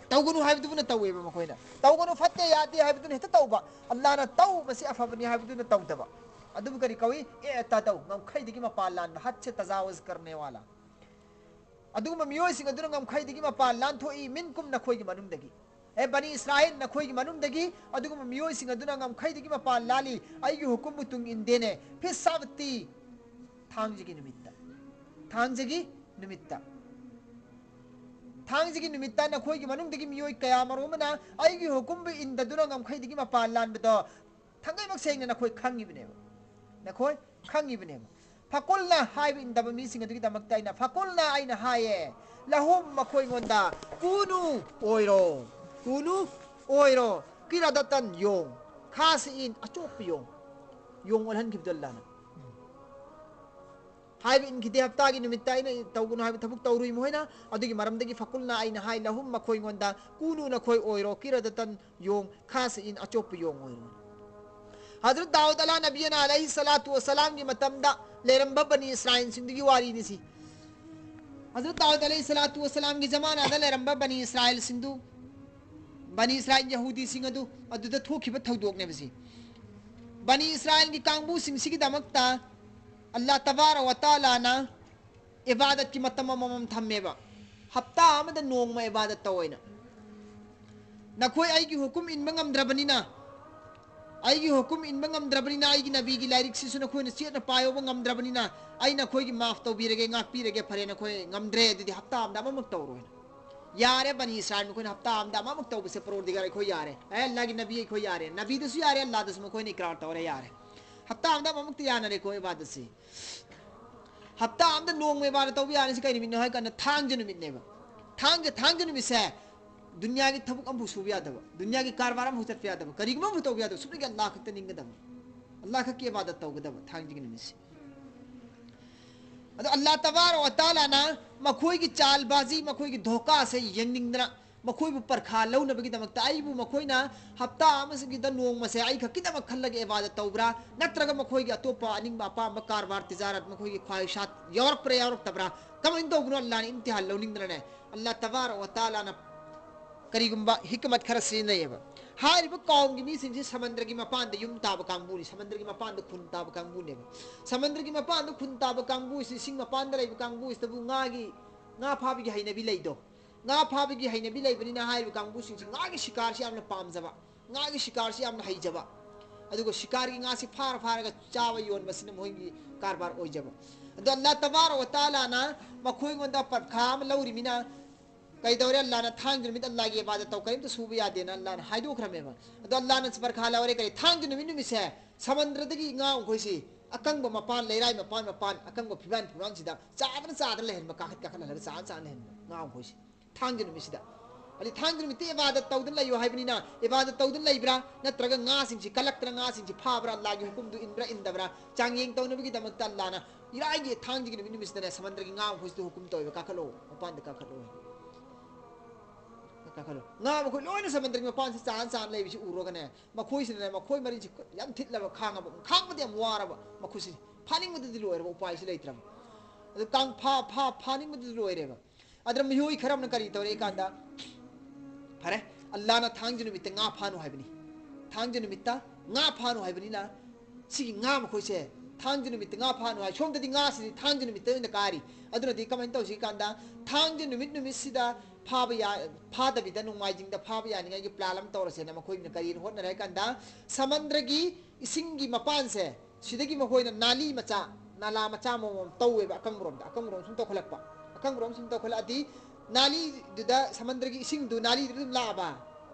ꯇꯧꯒꯅꯨ ꯍꯥꯏꯕꯗꯨꯕꯨꯅ ꯇꯧꯋꯦꯕ ꯃꯈꯣꯏꯅ꯫ ꯇꯧꯒꯅꯨ, ꯐꯠꯇꯦ, ꯌꯥꯗꯦ ꯍꯥꯏꯕꯗꯨꯅ ꯍꯦꯛꯇ ꯇꯧꯕ꯫ ꯑꯜꯂꯥꯍꯅ ꯇꯧ, ꯃꯁꯤ ꯑꯐꯕꯅꯤ ꯍꯥꯏꯕꯗꯨꯅ ꯇꯧꯗꯕ꯫ ꯑꯗꯨꯕꯨ ꯀꯔꯤ ꯀꯧꯏ? ꯑꯦꯇꯥꯗꯧ, ꯉꯝꯈꯩꯗꯒꯤ ꯃꯄꯥꯟ ꯂꯥꯟꯕ, ꯍꯠꯁꯦ ꯇꯖꯥꯋꯖ ꯀꯔꯅꯦ ꯋꯥꯂꯥ꯫ ꯑꯗꯨꯒꯨꯝꯕ ꯃꯤꯑꯣꯏꯁꯤꯡ ꯑꯗꯨꯅ ꯉꯝꯈꯩꯗꯒꯤ ꯃꯄꯥꯟ ꯂꯥꯟꯊꯣꯛꯏ, ꯃꯤꯟꯀꯨꯝ, ꯅꯈꯣꯏꯒꯤ ꯃꯅꯨꯡꯗꯒꯤ꯫ ꯑꯦ ꯕꯅꯤ ꯏꯁꯔꯥꯏꯜ, ꯅꯈꯣꯏꯒꯤ ꯃꯅꯨꯡꯗꯒꯤ ꯑꯗꯨꯒꯨꯝꯕ ꯃꯤꯑꯣꯏꯁꯤꯡ ꯑꯗꯨꯅ ꯉꯝꯈꯩꯗꯒꯤ ꯃꯄꯥꯟ ꯂꯥꯜꯂꯤ, ꯑꯩꯒꯤ ꯍꯨꯀꯨꯝꯕꯨ ꯇꯨꯡ ꯏꯟꯗꯦꯅꯦ꯫ ꯐꯤ ꯁꯥꯕꯇꯤ, ꯊꯥꯡꯖꯒꯤ ꯅꯨꯃꯤꯠꯇ꯫ ꯊꯥꯡꯖꯒꯤ ꯅꯨꯃꯤꯠꯇ꯫ ꯊꯥꯡꯖꯒꯤ ꯅꯨꯃꯤꯠꯇ ꯅꯈꯣꯏꯒꯤ ꯃꯅꯨꯡꯗꯒꯤ ꯃꯤꯑꯣꯏ ꯀꯌꯥ ꯃꯔꯨꯝ ꯑꯃꯅ ꯑꯩꯒꯤ ꯍꯨꯀꯨꯝꯕꯨ ꯏꯟꯗꯗꯨꯅ ꯉꯝꯈꯩꯗꯒꯤ ꯃꯄꯥꯟ ꯂꯥꯟꯕꯗꯣ ꯊꯥꯡꯒꯩꯃꯛ ꯁꯦꯡꯅ ꯅꯈꯣꯏ ꯈꯪꯉꯤꯕꯅꯦꯕ꯫ ꯅꯈꯣꯏ ꯈꯪꯉꯤꯕꯅꯦꯕ꯫ ꯐꯀꯨꯜꯅ ꯍꯥꯏꯕ ꯏꯟꯗꯕ ꯃꯤꯁꯤꯡ ꯑꯗꯨꯒꯤꯗꯃꯛꯇ ꯑꯩꯅ, ꯐꯀꯨꯜꯅ ꯑꯩꯅ ꯍꯥꯏꯌꯦ, ꯂꯍꯨꯝ ꯃꯈꯣꯏꯉꯣꯟꯗ, ꯀꯨꯅꯨ ꯑꯣꯏꯔꯣ, ꯀꯨꯅꯨ ꯑꯣꯏꯔꯣ, ꯀꯤꯔꯗꯇꯟ ꯌꯣꯡ, ꯈꯥꯁꯤꯏꯟ ꯑꯆꯣꯞꯄ ꯌꯣꯡ, ꯌꯣꯡ ꯑꯣꯜꯍꯟꯈꯤꯕꯗꯣ ꯑꯜꯂꯥꯅ꯫ ꯍꯥꯏꯕ ꯏꯟꯈꯤꯗꯦ, ꯍꯞꯇꯥꯒꯤ ꯅꯨꯃꯤꯠꯇ ꯑꯩꯅ ꯇꯧꯒꯅꯨ ꯍꯥꯏꯕ ꯊꯕꯛ ꯇꯧꯔꯨꯏ ꯃꯈꯣꯏꯅ꯫ ꯑꯗꯨꯒꯤ ꯃꯔꯝꯗꯒꯤ ꯐꯀꯨꯜꯅ ꯑꯩꯅ ꯍꯥꯏ, ꯂꯍꯨꯝ ꯃꯈꯣꯏꯉꯣꯟꯗ, ꯀꯨꯅꯨ ꯅꯈꯣꯏ ꯑꯣꯏꯔꯣ, ꯀꯤꯔꯗꯇꯟ ꯌꯣꯡ, ꯈꯥꯁꯤꯏꯟ ꯑꯆꯣꯞꯄ ꯌꯣꯡ ꯑꯣꯏꯔꯣ꯫ ꯍꯖꯔꯠ ꯗꯥꯎꯗ ꯑꯂꯥ ꯅꯕꯤꯌꯅ ꯑꯂꯩꯍꯤ ꯁꯂꯥꯇꯨ ꯋꯁꯂꯥꯝꯒꯤ ꯃꯇꯝꯗ ꯂꯩꯔꯝꯕ ꯕꯅꯤ ꯏꯁꯔꯥꯏꯜꯁꯤꯡꯗꯨꯒꯤ ꯋꯥꯔꯤꯅꯤ ꯁꯤ꯫ ꯍꯖꯔꯠ ꯗꯥꯎꯗ ꯑꯂꯩꯍꯤ ꯁꯂꯥꯇꯨ ꯋꯁꯂꯥꯝꯒꯤ ꯖꯃꯥꯅꯥꯗ ꯂꯩꯔꯝꯕ ꯕꯅꯤ ꯏꯁꯔꯥꯏꯜꯁꯤꯡꯗꯨ, ꯕꯅꯤ ꯏꯁꯔꯥꯏꯜ ꯌꯍꯨꯗꯤꯁꯤꯡ ꯑꯗꯨ ꯑꯗꯨꯗ ꯊꯣꯛꯈꯤꯕ ꯊꯧꯗꯣꯛꯅꯦꯕ ꯁꯤ꯫ ꯕꯅꯤ ꯏꯁꯔꯥꯏꯜꯒꯤ ꯀꯥꯡꯕꯨꯁꯤꯡꯁꯤꯒꯤꯗꯃꯛꯇ ꯑꯜꯂꯥ ꯇꯕꯥꯔ ꯋꯥ ꯇꯥꯂꯥꯅ ꯏꯕꯥꯗꯠꯀꯤ ꯃꯇꯝ ꯑꯃꯃꯝ ꯊꯝꯃꯦꯕ꯫ ꯍꯞꯇꯥ ꯑꯃꯗ ꯅꯣꯡꯃ ꯏꯕꯥꯗꯠ ꯇꯧ ꯍꯥꯏꯅ꯫ ꯅꯈꯣꯏ ꯑꯩꯒꯤ ꯍꯨꯀꯨꯝ ꯏꯟꯕ ꯉꯝꯗ꯭ꯔꯕꯅꯤꯅ, ꯑꯩꯒꯤ ꯍꯨꯀꯨꯝ ꯏꯟꯕ ꯉꯝꯗ꯭ꯔꯕꯅꯤꯅ, ꯑꯩꯒꯤ ꯅꯕꯤꯒꯤ ꯂꯥꯏꯔꯤꯛꯁꯤꯁꯨ ꯅꯈꯣꯏꯅ ꯆꯦꯠꯅ ꯄꯥꯏꯍꯧꯕ ꯉꯝꯗ꯭ꯔꯕꯅꯤꯅ, ꯑꯩ ꯅꯈꯣꯏꯒꯤ ꯃꯥꯐ ꯇꯧꯕꯤꯔꯒꯦ, ꯉꯥꯛꯄꯤꯔꯒꯦ, ꯐꯔꯦ, ꯅꯈꯣꯏ ꯉꯝꯗ꯭ꯔꯦ, ꯑꯗꯨꯗꯤ ꯍꯞꯇꯥ ꯑꯃꯗ ꯑꯃꯃꯨꯛ ꯇꯧꯔꯣ ꯍꯥꯏꯅ꯫ ꯌꯥꯔꯦ, ꯕꯅꯤ ꯏꯁꯔꯥꯏꯜ ꯃꯈꯣꯏꯅ ꯍꯞꯇꯥ ꯑꯃꯗ ꯑꯃꯃꯨꯛ ꯇꯧꯕꯁꯦ, ꯄꯔꯣꯔꯗꯤꯒꯥꯔ ꯑꯩꯈꯣꯏ ꯌꯥꯔꯦ, ꯑꯦ ꯑꯜꯂꯥꯒꯤ ꯅꯕꯤ ꯑꯩꯈꯣꯏ ꯌꯥꯔꯦ, ꯅꯕꯤꯗꯁꯨ ꯌꯥꯔꯦ, ꯑꯜꯂꯥꯗꯁꯨ ꯃꯈꯣꯏꯅ ꯏꯀ꯭ꯔꯥꯔ ꯇꯧꯔꯦ, ꯌꯥꯔꯦ꯫ ꯍꯞꯇꯥ ꯑꯃꯗ ꯑꯃꯃꯨꯛꯇꯤ ꯌꯥꯅꯔꯦꯀꯣ ꯏꯕꯥꯗꯠꯁꯤ꯫ ꯍꯞꯇꯥ ꯑꯃꯗ ꯅꯣꯡꯃ ꯏꯕꯥꯗꯠ ꯇꯧꯕ ꯌꯥꯔꯤꯁꯤ ꯀꯩ ꯅꯨꯃꯤꯠꯅꯣ ꯍꯥꯏ ꯀꯥꯟꯗ ꯊꯥꯡꯖ ꯅꯨꯃꯤꯠꯅꯦꯕ꯫ ꯊꯥꯡꯖ, ꯊꯥꯡꯖ ꯅꯨꯃꯤꯠꯁꯦ ꯗꯨꯅꯤꯌꯥꯒꯤ ꯊꯕꯛ ꯑꯃꯐꯥꯎ ꯁꯨꯕ ꯌꯥꯗꯕ, ꯗꯨꯅꯤꯌꯥꯒꯤ ꯀꯔꯕꯥꯔ ꯑꯃꯐꯥꯎ ꯆꯠꯄ ꯌꯥꯗꯕ, ꯀꯔꯤꯒꯨꯝꯕ ꯑꯃꯐꯥꯎ ꯇꯧꯕ ꯌꯥꯗꯕ, ꯁꯨꯞꯅꯒꯤ ꯑꯜꯂꯥ ꯈꯛꯇ ꯅꯤꯡꯒꯗꯕ, ꯑꯜꯂꯥ ꯈꯛꯀꯤ ꯏꯕꯥꯗꯠ ꯇꯧꯒꯗꯕ ꯊꯥꯡꯖꯒꯤ ꯅꯨꯃꯤꯠꯁꯦ꯫ ꯑꯗꯣ ꯑꯜꯂꯥ ꯇꯕꯥꯔꯛ ꯋ ꯇꯥꯂꯥꯅ ꯃꯈꯣꯏꯒꯤ ꯆꯥꯜꯕꯥꯖꯤ, ꯃꯈꯣꯏꯒꯤ ꯙꯣꯀꯥꯁꯦ ꯌꯦꯡꯅꯤꯡꯗꯅ ꯃꯈꯣꯏꯕꯨ ꯄꯔꯈꯥ ꯂꯧꯅꯕꯒꯤꯗꯃꯛꯇ ꯑꯩꯕꯨ ꯃꯈꯣꯏꯅ ꯍꯞꯇꯥ ꯑꯃꯁꯤꯒꯤꯗ ꯅꯣꯡꯃꯁꯦ ꯑꯩ ꯈꯛꯀꯤꯗꯃꯛ ꯈꯜꯂꯒ ꯏꯕꯥꯗꯠ ꯇꯧꯕ꯭ꯔꯥ, ꯅꯠꯇ꯭ꯔꯒ ꯃꯈꯣꯏꯒꯤ ꯑꯇꯣꯞꯄ ꯑꯅꯤꯡꯕ ꯑꯄꯥꯝꯕ ꯀꯔꯕꯥꯔ ꯇꯤꯖꯥꯔꯠ, ꯃꯈꯣꯏꯒꯤ ꯈ꯭ꯋꯥꯍꯤꯁꯥꯠ ꯌꯥꯎꯔꯛꯄ꯭ꯔꯥ ꯌꯥꯎꯔꯛꯇꯕ꯭ꯔꯥ, ꯀꯃꯥꯏꯅ ꯇꯧꯕꯅꯣ ꯑꯜꯂꯥꯅ ꯏꯝꯇꯤꯍꯥꯟ ꯂꯧꯅꯤꯡꯗꯅꯅꯦ ꯑꯜꯂꯥ ꯇꯕꯥꯔꯛ ꯋ ꯇꯥꯂꯥꯅ ꯀꯔꯤꯒꯨꯝꯕ ꯍꯤꯀꯃꯠ ꯈꯔ ꯁꯤꯖꯤꯟꯅꯩꯌꯦꯕ꯫ ꯍꯥꯏꯔꯤꯕ ꯀꯥꯎꯝꯒꯤ ꯃꯤꯁꯤꯡꯁꯤ ꯁꯃꯟꯗ꯭ꯔꯒꯤ ꯃꯄꯥꯟꯗ ꯌꯨꯝ ꯇꯥꯕ ꯀꯥꯡꯕꯨꯅꯤ, ꯁꯃꯟꯗ꯭ꯔꯒꯤ ꯃꯄꯥꯟꯗ ꯈꯨꯟ ꯇꯥꯕ ꯀꯥꯡꯕꯨꯅꯦꯕ꯫ ꯁꯃꯟꯗ꯭ꯔꯒꯤ ꯃꯄꯥꯟꯗ ꯈꯨꯟ ꯇꯥꯕ ꯀꯥꯡꯕꯨꯁꯤ, ꯏꯁꯤꯡ ꯃꯄꯥꯟꯗ ꯂꯩꯕ ꯀꯥꯡꯕꯨꯁꯤꯗꯕꯨ ꯉꯥꯒꯤ, ꯉꯥ ꯐꯥꯕꯒꯤ ꯍꯩꯅꯕꯤ ꯂꯩꯗꯣ꯫ ꯉꯥ ꯐꯥꯕꯒꯤ ꯍꯩꯅꯕꯤ ꯂꯩꯕꯅꯤꯅ ꯍꯥꯏꯔꯤꯕ ꯀꯥꯡꯕꯨꯁꯤꯡꯁꯤ ꯉꯥꯒꯤ ꯁꯤꯀꯥꯔꯁꯤ ꯌꯥꯝꯅ ꯄꯥꯝꯖꯕ, ꯉꯥꯒꯤ ꯁꯤꯀꯥꯔꯁꯤ ꯌꯥꯝꯅ ꯍꯩꯖꯕ, ꯑꯗꯨꯒ ꯁꯤꯀꯥꯔꯒꯤ ꯉꯥꯁꯤ ꯐꯥꯔ ꯐꯥꯔꯒ ꯆꯥꯕ ꯌꯣꯟꯕꯁꯤꯅ ꯃꯈꯣꯏꯒꯤ ꯀꯔꯕꯥꯔ ꯑꯣꯏꯖꯕ꯫ ꯑꯗꯣ ꯑꯜꯂꯥ ꯇꯕꯥꯔꯛ ꯋ ꯇꯥꯂꯥꯅ ꯃꯈꯣꯏꯉꯣꯟꯗ ꯄꯔꯈꯥ ꯑꯃ ꯂꯧꯔꯤꯃꯤꯅ ꯀꯩꯗꯧꯔꯦ? ꯑꯜꯂꯥꯅ ꯊꯥꯡꯖ ꯅꯨꯃꯤꯠ ꯑꯜꯂꯥꯒꯤ ꯏꯕꯥꯗꯠ ꯇꯧ, ꯀꯔꯤꯝꯇ ꯁꯨꯕ ꯌꯥꯗꯦꯅ ꯑꯜꯂꯥꯅ ꯍꯥꯏꯗꯣꯛꯈ꯭ꯔꯃꯦꯕ꯫ ꯑꯗꯣ ꯑꯜꯂꯥꯅ ꯄꯔꯈꯥ ꯂꯧꯔꯦ꯫ ꯀꯔꯤ? ꯊꯥꯡꯖ ꯅꯨꯃꯤꯠ ꯅꯨꯃꯤꯠꯁꯦ ꯁꯃꯟꯗ꯭ꯔꯗꯒꯤ ꯉꯥ ꯃꯈꯣꯏꯁꯤ, ꯑꯀꯪꯕ ꯃꯄꯥꯟ, ꯂꯩꯔꯥꯏ ꯃꯄꯥꯟ ꯃꯄꯥꯟ, ꯑꯀꯪꯕ ꯐꯤꯕꯥꯟ ꯐꯤꯕꯥꯟꯁꯤꯗ ꯆꯥꯗꯅ ꯆꯥꯗꯅ ꯂꯩꯍꯟꯕ, ꯀꯥꯈꯠ ꯀꯥꯈꯠꯍꯜꯂꯒ ꯆꯥꯗꯅ ꯆꯥꯗꯅ ꯂꯩꯍꯟꯕ ꯉꯥ ꯃꯈꯣꯏꯁꯤ꯫ ꯊꯥꯡꯖ ꯅꯨꯃꯤꯠꯁꯤꯗ꯫ ꯑꯗꯩ ꯊꯥꯡꯖ ꯅꯨꯃꯤꯠꯇ ꯏꯕꯥꯗꯠ ꯇꯧꯗꯅ ꯂꯩꯌꯨ ꯍꯥꯏꯕꯅꯤꯅ, ꯏꯕꯥꯗꯠ ꯇꯧꯗꯅ ꯂꯩꯕ꯭ꯔꯥ? ꯅꯠꯇ꯭ꯔꯒ ꯉꯥꯁꯤꯡꯁꯤ ꯀꯜꯂꯛꯇꯅ ꯉꯥꯁꯤꯡꯁꯤ ꯐꯥꯕ꯭ꯔꯥ? ꯑꯜꯂꯥꯒꯤ ꯍꯨꯀꯨꯝꯗꯨ ꯏꯟꯕ꯭ꯔꯥ ꯏꯟꯗꯕ꯭ꯔꯥ ꯆꯥꯡꯌꯦꯡ ꯇꯧꯅꯕꯒꯤꯗꯃꯛꯇ ꯑꯜꯂꯥꯅ ꯏꯔꯥꯏꯒꯤ ꯊꯥꯡꯖꯒꯤ ꯅꯨꯃꯤꯠ ꯅꯨꯃꯤꯠꯁꯤꯗꯅꯦ ꯁꯃꯟꯗ꯭ꯔꯒꯤ ꯉꯥ ꯃꯈꯣꯏꯁꯤꯗ ꯍꯨꯀꯨꯝ ꯇꯧꯋꯦꯕ, "ꯀꯥꯈꯠꯂꯣ, ꯃꯄꯥꯟꯗ ꯀꯥꯈꯠꯂꯣ, ꯀꯥꯈꯠꯂꯣ"꯫ ꯉꯥ ꯃꯈꯣꯏ ꯂꯣꯏꯅ ꯁꯃꯟꯗ꯭ꯔꯒꯤ ꯃꯄꯥꯟꯁꯤ ꯆꯥꯟ ꯆꯥꯟ ꯂꯩꯕꯁꯤ ꯎꯔꯒꯅꯦ, ꯃꯈꯣꯏꯁꯤꯅꯅꯦ ꯃꯈꯣꯏ ꯃꯔꯤꯁꯤ ꯌꯥꯝ ꯊꯤꯠꯂꯕ, ꯈꯥꯡꯉꯕ, ꯈꯥꯡꯕꯗꯤ ꯌꯥꯝ ꯋꯥꯔꯕ, ꯃꯈꯣꯏꯁꯤ ꯐꯥꯅꯤꯡꯕꯗꯗꯤ ꯂꯣꯏꯔꯕ, ꯎꯄꯥꯏꯁꯤ ꯂꯩꯇ꯭ꯔꯕ꯫ ꯑꯗꯨ ꯀꯥꯡ ꯐꯥ-, ꯐꯥ-, ꯐꯥꯅꯤꯡꯕꯗꯗꯤ ꯂꯣꯏꯔꯦꯕ꯫ ꯑꯗꯨꯅ ꯃꯤꯑꯣꯏ ꯈꯔ ꯑꯃꯅ ꯀꯔꯤ ꯇꯧꯔꯦ ꯀꯥꯟꯗ, ꯐꯔꯦ, ꯑꯜꯂꯥꯅ ꯊꯥꯡꯖ ꯅꯨꯃꯤꯠꯇ ꯉꯥ ꯐꯥꯅꯨ ꯍꯥꯏꯕꯅꯤ, ꯊꯥꯡꯖ ꯅꯨꯃꯤꯠꯇ ꯉꯥ ꯐꯥꯅꯨ ꯍꯥꯏꯕꯅꯤꯅ, ꯁꯤꯒꯤ ꯉꯥ ꯃꯈꯣꯏꯁꯦ ꯊꯥꯡꯖ ꯅꯨꯃꯤꯠꯇ ꯉꯥ ꯐꯥꯅꯨ ꯍꯥꯏ꯫ ꯁꯣꯝꯗꯗꯤ ꯉꯥꯁꯤꯗꯤ ꯊꯥꯡꯖ ꯅꯨꯃꯤꯠꯇ ꯑꯣꯏꯅ ꯀꯥꯔꯤ꯫ ꯑꯗꯨꯅꯗꯤ ꯀꯃꯥꯏꯅ ꯇꯧꯁꯤ ꯀꯥꯟꯗ, ꯊꯥꯡꯖ ꯅꯨꯃꯤꯠ ꯅꯨꯃꯤꯠꯁꯤꯗ ꯐꯥꯕ ꯌꯥ-, ꯐꯥꯗꯕꯤꯗ ꯅꯣꯡꯃꯥꯏꯖꯤꯡꯗ ꯐꯥꯕ ꯌꯥꯅꯤꯡꯉꯥꯏꯒꯤ plan ꯑꯃ ꯇꯧꯔꯁꯦꯅ ꯃꯈꯣꯏꯅ ꯀꯔꯤꯅ ꯍꯣꯠꯅꯔꯦ ꯍꯥꯏ ꯀꯥꯟꯗ, ꯁꯃꯟꯗ꯭ꯔꯒꯤ ꯏꯁꯤꯡꯒꯤ ꯃꯄꯥꯟꯁꯦ, ꯁꯤꯗꯒꯤ ꯃꯈꯣꯏꯅ ꯅꯥꯂꯤ ꯃꯆꯥ, ꯅꯥꯂꯥ ꯃꯆꯥ ꯑꯃꯃꯝ ꯇꯧꯋꯦꯕ, ꯑꯀꯪꯕꯔꯣꯝꯗ, ꯑꯀꯪꯕꯔꯣꯝ ꯁꯨꯝ ꯇꯧꯈꯠꯂꯛꯄ, ꯑꯀꯪꯕꯔꯣꯝ ꯁꯨꯝ ꯇꯧꯈꯠꯂꯛꯑꯗꯤ, ꯅꯥꯂꯤꯗꯨꯗ ꯁꯃꯟꯗ꯭ꯔꯒꯤ ꯏꯁꯤꯡꯗꯨ ꯅꯥꯂꯤꯗꯨꯗ ꯑꯗꯨꯝ ꯂꯥꯛꯑꯕ,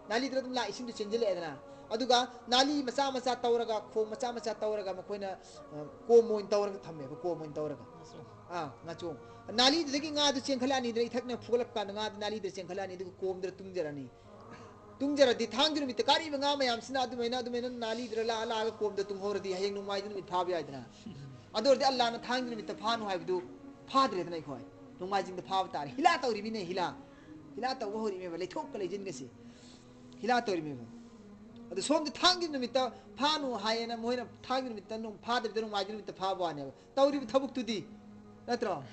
ꯅꯥꯂꯤꯗꯨꯗ ꯑꯗꯨꯝ ꯂꯥꯛꯑ ꯏꯁꯤꯡꯗꯨ ꯆꯦꯟꯁꯤꯜꯂꯛꯑꯦꯗꯅ, ꯑꯗꯨꯒ ꯅꯥꯂꯤ ꯃꯆꯥ ꯃꯆꯥ ꯇꯧꯔꯒ, ꯈꯣꯡ ꯃꯆꯥ ꯃꯆꯥ ꯇꯧꯔꯒ ꯃꯈꯣꯏꯅ, ꯑ, ꯀꯣꯝ ꯑꯣꯏꯅ ꯇꯧꯔꯒ ꯊꯝꯃꯦꯕ, ꯀꯣꯝ ꯑꯣꯏꯅ ꯇꯧꯔꯒ꯫ ꯑꯥ, ꯉꯥꯆꯣꯡ꯫ ꯅꯥꯂꯤꯗꯨꯗꯒꯤ ꯉꯥꯗꯨ ꯆꯦꯟꯈꯠꯂꯛꯑꯅꯤꯗꯅ, ꯏꯊꯛꯅ ꯐꯨꯒꯠꯂꯛꯄ ꯀꯥꯟꯗ ꯉꯥꯗꯨ ꯅꯥꯂꯤꯗ ꯆꯦꯟꯈꯠꯂꯛꯑꯅꯤ, ꯑꯗꯨꯒ ꯀꯣꯝꯗꯨꯗ ꯇꯨꯡꯖꯔꯅꯤ꯫ ꯇꯨꯡꯖꯔꯗꯤ ꯊꯥꯡꯖ ꯅꯨꯃꯤꯠꯇ ꯀꯥꯔꯤꯕ ꯉꯥ ꯃꯌꯥꯝꯁꯤꯅ ꯑꯗꯨꯃꯥꯏꯅ, ꯑꯗꯨꯃꯥꯏꯅ ꯅꯥꯂꯤꯗꯨꯗ ꯂꯥꯛꯑ, ꯂꯥꯛꯑꯒ ꯀꯣꯝꯗ ꯇꯨꯡꯍꯧꯔꯗꯤ ꯍꯌꯦꯡ ꯅꯣꯡꯃꯥꯏꯖꯤꯡ ꯅꯨꯃꯤꯠ ꯐꯥꯕ ꯌꯥꯏꯗꯅ꯫ ꯑꯗꯨ ꯑꯣꯏꯔꯗꯤ ꯑꯜꯂꯥꯅ ꯊꯥꯡꯖ ꯅꯨꯃꯤꯠꯇ ꯐꯥꯅꯨ ꯍꯥꯏꯕꯗꯨ ꯐꯥꯗ꯭ꯔꯦꯗꯅ ꯑꯩꯈꯣꯏ꯫ ꯅꯣꯡꯃꯥꯏꯖꯤꯡꯗ ꯐꯥꯕ ꯇꯥꯔꯦ꯫ ꯍꯤꯂꯥ ꯇꯧꯔꯤꯃꯤꯅꯦ, ꯍꯤꯂꯥ꯫ ꯍꯤꯂꯥ ꯇꯧꯕ ꯍꯧꯔꯤꯃꯦꯕ, ꯂꯩꯊꯣꯛꯀ ꯂꯩꯁꯤꯟꯒꯁꯤ꯫ ꯍꯤꯂꯥ ꯇꯧꯔꯤꯃꯦꯕ꯫ ꯑꯗꯨ ꯁꯣꯝꯗ ꯊꯥꯡꯖ ꯅꯨꯃꯤꯠꯇ ꯐꯥꯅꯨ ꯍꯥꯏꯌꯦꯅ ꯃꯣꯏꯅ ꯊꯥꯡꯖ ꯅꯨꯃꯤꯠꯇ ꯅꯣꯡ-, ꯐꯥꯗꯕꯤꯗ ꯅꯣꯡꯃꯥꯏꯖꯤꯡ ꯅꯨꯃꯤꯠꯇ ꯐꯥꯕ ꯋꯥꯅꯦꯕ꯫ ꯇꯧꯔꯤꯕ ꯊꯕꯛꯇꯨꯗꯤ, ꯅꯠꯇ꯭ꯔꯣ?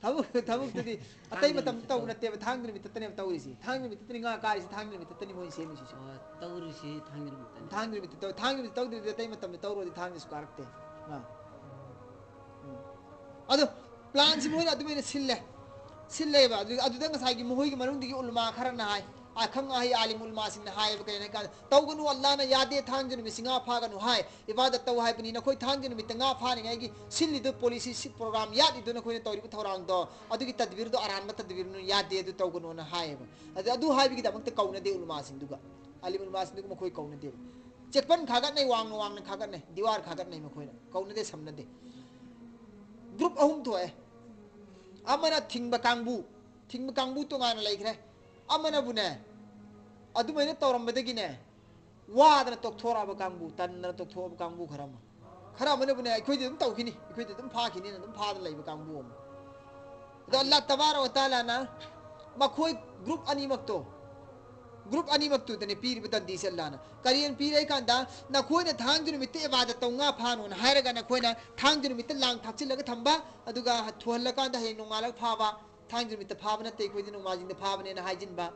ꯊꯕꯛ, ꯊꯕꯛꯇꯨꯗꯤ ꯑꯇꯩ ꯊꯥꯡꯖ ꯃꯇꯝꯗ ꯅꯨꯃꯤꯠꯇ ꯇꯧꯕ ꯇꯧ-, ꯅꯠꯇꯦꯕ, ꯊꯥꯡꯖ ꯅꯨꯃꯤꯠꯇꯅꯦꯕ ꯇꯧꯔꯤꯁꯤ꯫ ꯊꯥꯡꯖ ꯅꯨꯃꯤꯠꯇꯅꯤ ꯉꯥ ꯀꯥꯔꯤꯁꯤ, ꯊꯥꯡꯖ ꯅꯨꯃꯤꯠꯇꯅꯤ ꯃꯣꯏꯅ ꯁꯦꯝꯃꯤꯁꯤꯁꯨ꯫ ꯑꯣ, ꯇꯧꯔꯤꯁꯤ ꯊꯥꯡꯖ ꯅꯨꯃꯤꯠꯇꯅꯤ꯫ ꯊꯥꯡꯖ ꯅꯨꯃꯤꯠꯇ ꯇꯧ-, ꯊꯥꯡꯖ ꯅꯨꯃꯤꯠꯇ ꯇꯧꯗ꯭ꯔꯗꯤ ꯑꯇꯩ ꯃꯇꯝꯗ ꯇꯧꯔꯣꯗꯤ ꯊꯥꯡꯖꯁꯨ ꯀꯥꯔꯛꯇꯦ꯫ ꯑꯥ꯫ ꯎꯝ꯫ ꯑꯗꯣ ꯄ꯭ꯂꯥꯟꯁꯤ ꯃꯣꯏꯅ ꯑꯗꯨꯃꯥꯏꯅ ꯁꯤꯜꯂꯦ꯫ ꯁꯤꯜꯂꯦꯕ꯫ ꯑꯗꯨ, ꯑꯗꯨꯗ ꯉꯁꯥꯏꯒꯤ ꯃꯈꯣꯏꯒꯤ ꯃꯅꯨꯡꯗꯒꯤ ꯎꯂꯃꯥ ꯈꯔꯅ ꯍꯥꯏ, ꯑꯈꯪ ꯑꯍꯩ ꯑꯥꯂꯤꯝ ꯎꯂꯃꯥꯁꯤꯡꯅ ꯍꯥꯏꯌꯦꯕ, ꯀꯩꯅꯣ ꯍꯥꯏꯀꯥꯟꯗ, "ꯇꯧꯒꯅꯨ, ꯑꯜꯂꯥꯅ ꯌꯥꯗꯦ, ꯊꯥꯡꯖ ꯅꯨꯃꯤꯠꯁꯤ ꯉꯥ ꯐꯥꯒꯅꯨ ꯍꯥꯏ, ꯏꯕꯥꯗꯠ ꯇꯧ ꯍꯥꯏꯕꯅꯤ, ꯅꯈꯣꯏ ꯊꯥꯡꯖ ꯅꯨꯃꯤꯠꯇ ꯉꯥ ꯐꯥꯅꯤꯡꯉꯥꯏꯒꯤ ꯁꯤꯜꯂꯤꯗꯨ, ꯄꯣꯂꯤꯁꯤ, ꯁꯤ ꯄ꯭ꯔꯣꯒ꯭ꯔꯥꯝ ꯌꯥꯠꯂꯤꯗꯨ, ꯅꯈꯣꯏꯅ ꯇꯧꯔꯤꯕ ꯊꯧꯔꯥꯡꯗꯣ, ꯑꯗꯨꯒꯤ ꯇꯗꯕꯤꯔꯗꯣ ꯑꯔꯥꯟꯕ ꯇꯗꯕꯤꯔꯅꯨ, ꯌꯥꯗꯦ, ꯑꯗꯨ ꯇꯧꯒꯅꯨꯅ" ꯍꯥꯏꯌꯦꯕ꯫ ꯑꯗꯨ, ꯑꯗꯨ ꯍꯥꯏꯕꯒꯤꯗꯃꯛꯇ ꯀꯧꯅꯗꯦ ꯎꯂꯃꯥꯁꯤꯡꯗꯨꯒ, ꯑꯥꯂꯤꯝ ꯎꯂꯃꯥꯁꯤꯡꯗꯨꯒ ꯃꯈꯣꯏ ꯀꯧꯅꯗꯦꯕ꯫ ꯆꯦꯛꯄꯟ ꯈꯥꯒꯠꯅꯩ, ꯋꯥꯡꯅ ꯋꯥꯡꯅ ꯈꯥꯒꯠꯅꯩ, ꯗꯤꯋꯥꯔ ꯈꯥꯒꯠꯅꯩ ꯃꯈꯣꯏꯅ, ꯀꯧꯅꯗꯦ, ꯁꯝꯅꯗꯦ꯫ ꯒ꯭ꯔꯨꯞ ꯑꯍꯨꯝ ꯊꯣꯛꯑꯦ꯫ ꯑꯃꯅ ꯊꯤꯡꯕ ꯀꯥꯡꯕꯨ, ꯊꯤꯡꯕ ꯀꯥꯡꯕꯨ ꯇꯣꯉꯥꯟꯅ ꯂꯩꯈ꯭ꯔꯦ꯫ ꯑꯃꯅꯕꯨꯅꯦ, ꯑꯗꯨꯃꯥꯏꯅ ꯇꯧꯔꯝꯕꯗꯒꯤꯅꯦ, ꯋꯥꯗꯅ ꯇꯣꯛꯊꯣꯔꯛꯑꯕ ꯀꯥꯡꯕꯨ, ꯇꯟꯗꯅ ꯇꯣꯛꯊꯣꯛꯑꯕ ꯀꯥꯡꯕꯨ ꯈꯔ ꯑꯃ, ꯈꯔ ꯑꯃꯅꯕꯨꯅꯦ, "ꯑꯩꯈꯣꯏꯗꯤ ꯑꯗꯨꯝ ꯇꯧꯈꯤꯅꯤ, ꯑꯩꯈꯣꯏꯗꯤ ꯑꯗꯨꯝ ꯐꯥꯈꯤꯅꯤꯅ" ꯑꯗꯨꯝ ꯐꯥꯗꯅ ꯂꯩꯕ ꯀꯥꯡꯕꯨ ꯑꯃ꯫ ꯑꯗꯣ ꯑꯜꯂꯥꯍ ꯇꯕꯥꯔꯛ ꯋ ꯇꯥꯂꯥꯅ ꯃꯈꯣꯏ ꯒ꯭ꯔꯨꯞ ꯑꯅꯤꯃꯛꯇꯣ, ꯒ꯭ꯔꯨꯞ ꯑꯅꯤꯃꯛꯇꯨꯗꯅꯦ ꯄꯤꯔꯤꯕ ꯗꯟꯗꯤꯁꯦ ꯑꯜꯂꯥꯍꯅ꯫ ꯀꯔꯤꯅ ꯄꯤꯔꯦ ꯍꯥꯏ ꯀꯥꯟꯗ, ꯅꯈꯣꯏꯅ ꯊꯥꯡꯖ ꯅꯨꯃꯤꯠꯇ ꯏꯕꯥꯗꯠ ꯇꯧ, ꯉꯥ ꯐꯥꯅꯣꯅ ꯍꯥꯏꯔꯒ, ꯅꯈꯣꯏꯅ ꯊꯥꯡꯖ ꯅꯨꯃꯤꯠꯇ ꯂꯥꯡ ꯊꯥꯛꯆꯤꯜꯂꯒ ꯊꯝꯕ, ꯑꯗꯨꯒ ꯊꯨꯍꯜꯂꯀꯥꯟꯗ ꯍꯌꯦꯡ ꯅꯣꯡꯉꯥꯜꯂꯒ ꯐꯥꯕ, "ꯊꯥꯡꯖ ꯅꯨꯃꯤꯠꯇ ꯐꯥꯕ ꯅꯠꯇꯦ, ꯑꯩꯈꯣꯏꯗꯤ ꯅꯣꯡꯃꯥꯏꯖꯤꯡꯗ ꯐꯥꯕꯅꯦꯅ" ꯍꯥꯏꯖꯤꯟꯕ꯫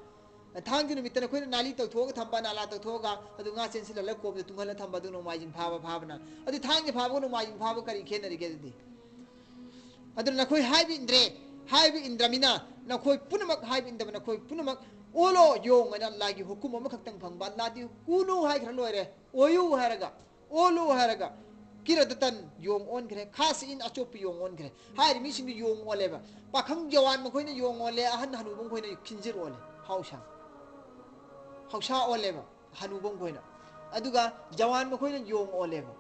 ꯊꯥꯡꯖ ꯅꯨꯃꯤꯠꯇ ꯅꯈꯣꯏꯅ ꯅꯥꯂꯤ ꯇꯧꯊꯣꯛꯑꯒ ꯊꯝꯕ, ꯅꯥꯂꯥ ꯇꯧꯊꯣꯛꯑꯒ, ꯑꯗꯨ ꯉꯥ ꯆꯦꯟꯁꯤꯜꯍꯜꯂꯒ ꯀꯣꯝꯗ ꯇꯨꯡꯍꯜꯂ ꯊꯝꯕ, ꯑꯗꯨ ꯅꯣꯡꯃꯥꯏꯖꯤꯡ ꯐꯥꯕ ꯐꯥꯕꯅ꯫ ꯑꯗꯨ ꯊꯥꯡꯖ ꯐꯥꯕꯒ ꯅꯣꯡꯃꯥꯏꯖꯤꯡ ꯐꯥꯕ ꯀꯔꯤ ꯈꯦꯠꯅꯔꯤꯒꯦ ꯑꯗꯨꯗꯤ? ꯑꯗꯨꯅ ꯅꯈꯣꯏ ꯍꯥꯏꯕ ꯏꯟꯗ꯭ꯔꯦ, ꯍꯥꯏꯕ ꯏꯟꯗ꯭ꯔꯃꯤꯅ ꯅꯈꯣꯏ ꯄꯨꯝꯅꯃꯛ, ꯍꯥꯏꯕ ꯏꯟꯗꯕ ꯅꯈꯣꯏ ꯄꯨꯝꯅꯃꯛ ꯑꯣꯜꯂꯣ, ꯌꯣꯡ ꯍꯥꯏꯅ ꯑꯜꯂꯥꯍꯒꯤ ꯍꯨꯀꯨꯝ ꯑꯃꯈꯛꯇꯪ ꯐꯪꯕ, ꯑꯜꯂꯥꯍꯗꯤ "ꯀꯨꯅꯨ" ꯍꯥꯏꯈ꯭ꯔ ꯂꯣꯏꯔꯦ, "ꯑꯣꯏꯌꯨ" ꯍꯥꯏꯔꯒ, "ꯑꯣꯜꯂꯨ" ꯍꯥꯏꯔꯒ, ꯀꯤꯔꯗꯇꯟ ꯌꯣꯡ ꯑꯣꯟꯈ꯭ꯔꯦ, ꯈꯥꯁꯤꯏꯟ ꯑꯆꯣꯞꯄ ꯌꯣꯡ ꯑꯣꯟꯈ꯭ꯔꯦ꯫ ꯍꯥꯏꯔꯤꯕ ꯃꯤꯁꯤꯡꯗꯨ ꯌꯣꯡ ꯑꯣꯜꯂꯦꯕ꯫ ꯄꯥꯈꯪ ꯖꯋꯥꯟ ꯃꯈꯣꯏꯅ ꯌꯣꯡ ꯑꯣꯜꯂꯦ, ꯑꯍꯟ ꯍꯅꯨꯕ ꯃꯈꯣꯏꯅ ꯈꯤꯟꯖꯤꯔ ꯑꯣꯜꯂꯦ, ꯍꯥꯎꯁꯥ꯫ ꯍꯥꯎꯁꯥ ꯑꯣꯜꯂꯦꯕ ꯍꯅꯨꯕ ꯃꯈꯣꯏꯅ꯫ ꯑꯗꯨꯒ ꯖꯋꯥꯟ ꯃꯈꯣꯏꯅ ꯌꯣꯡ ꯑꯣꯜꯂꯦꯕ꯫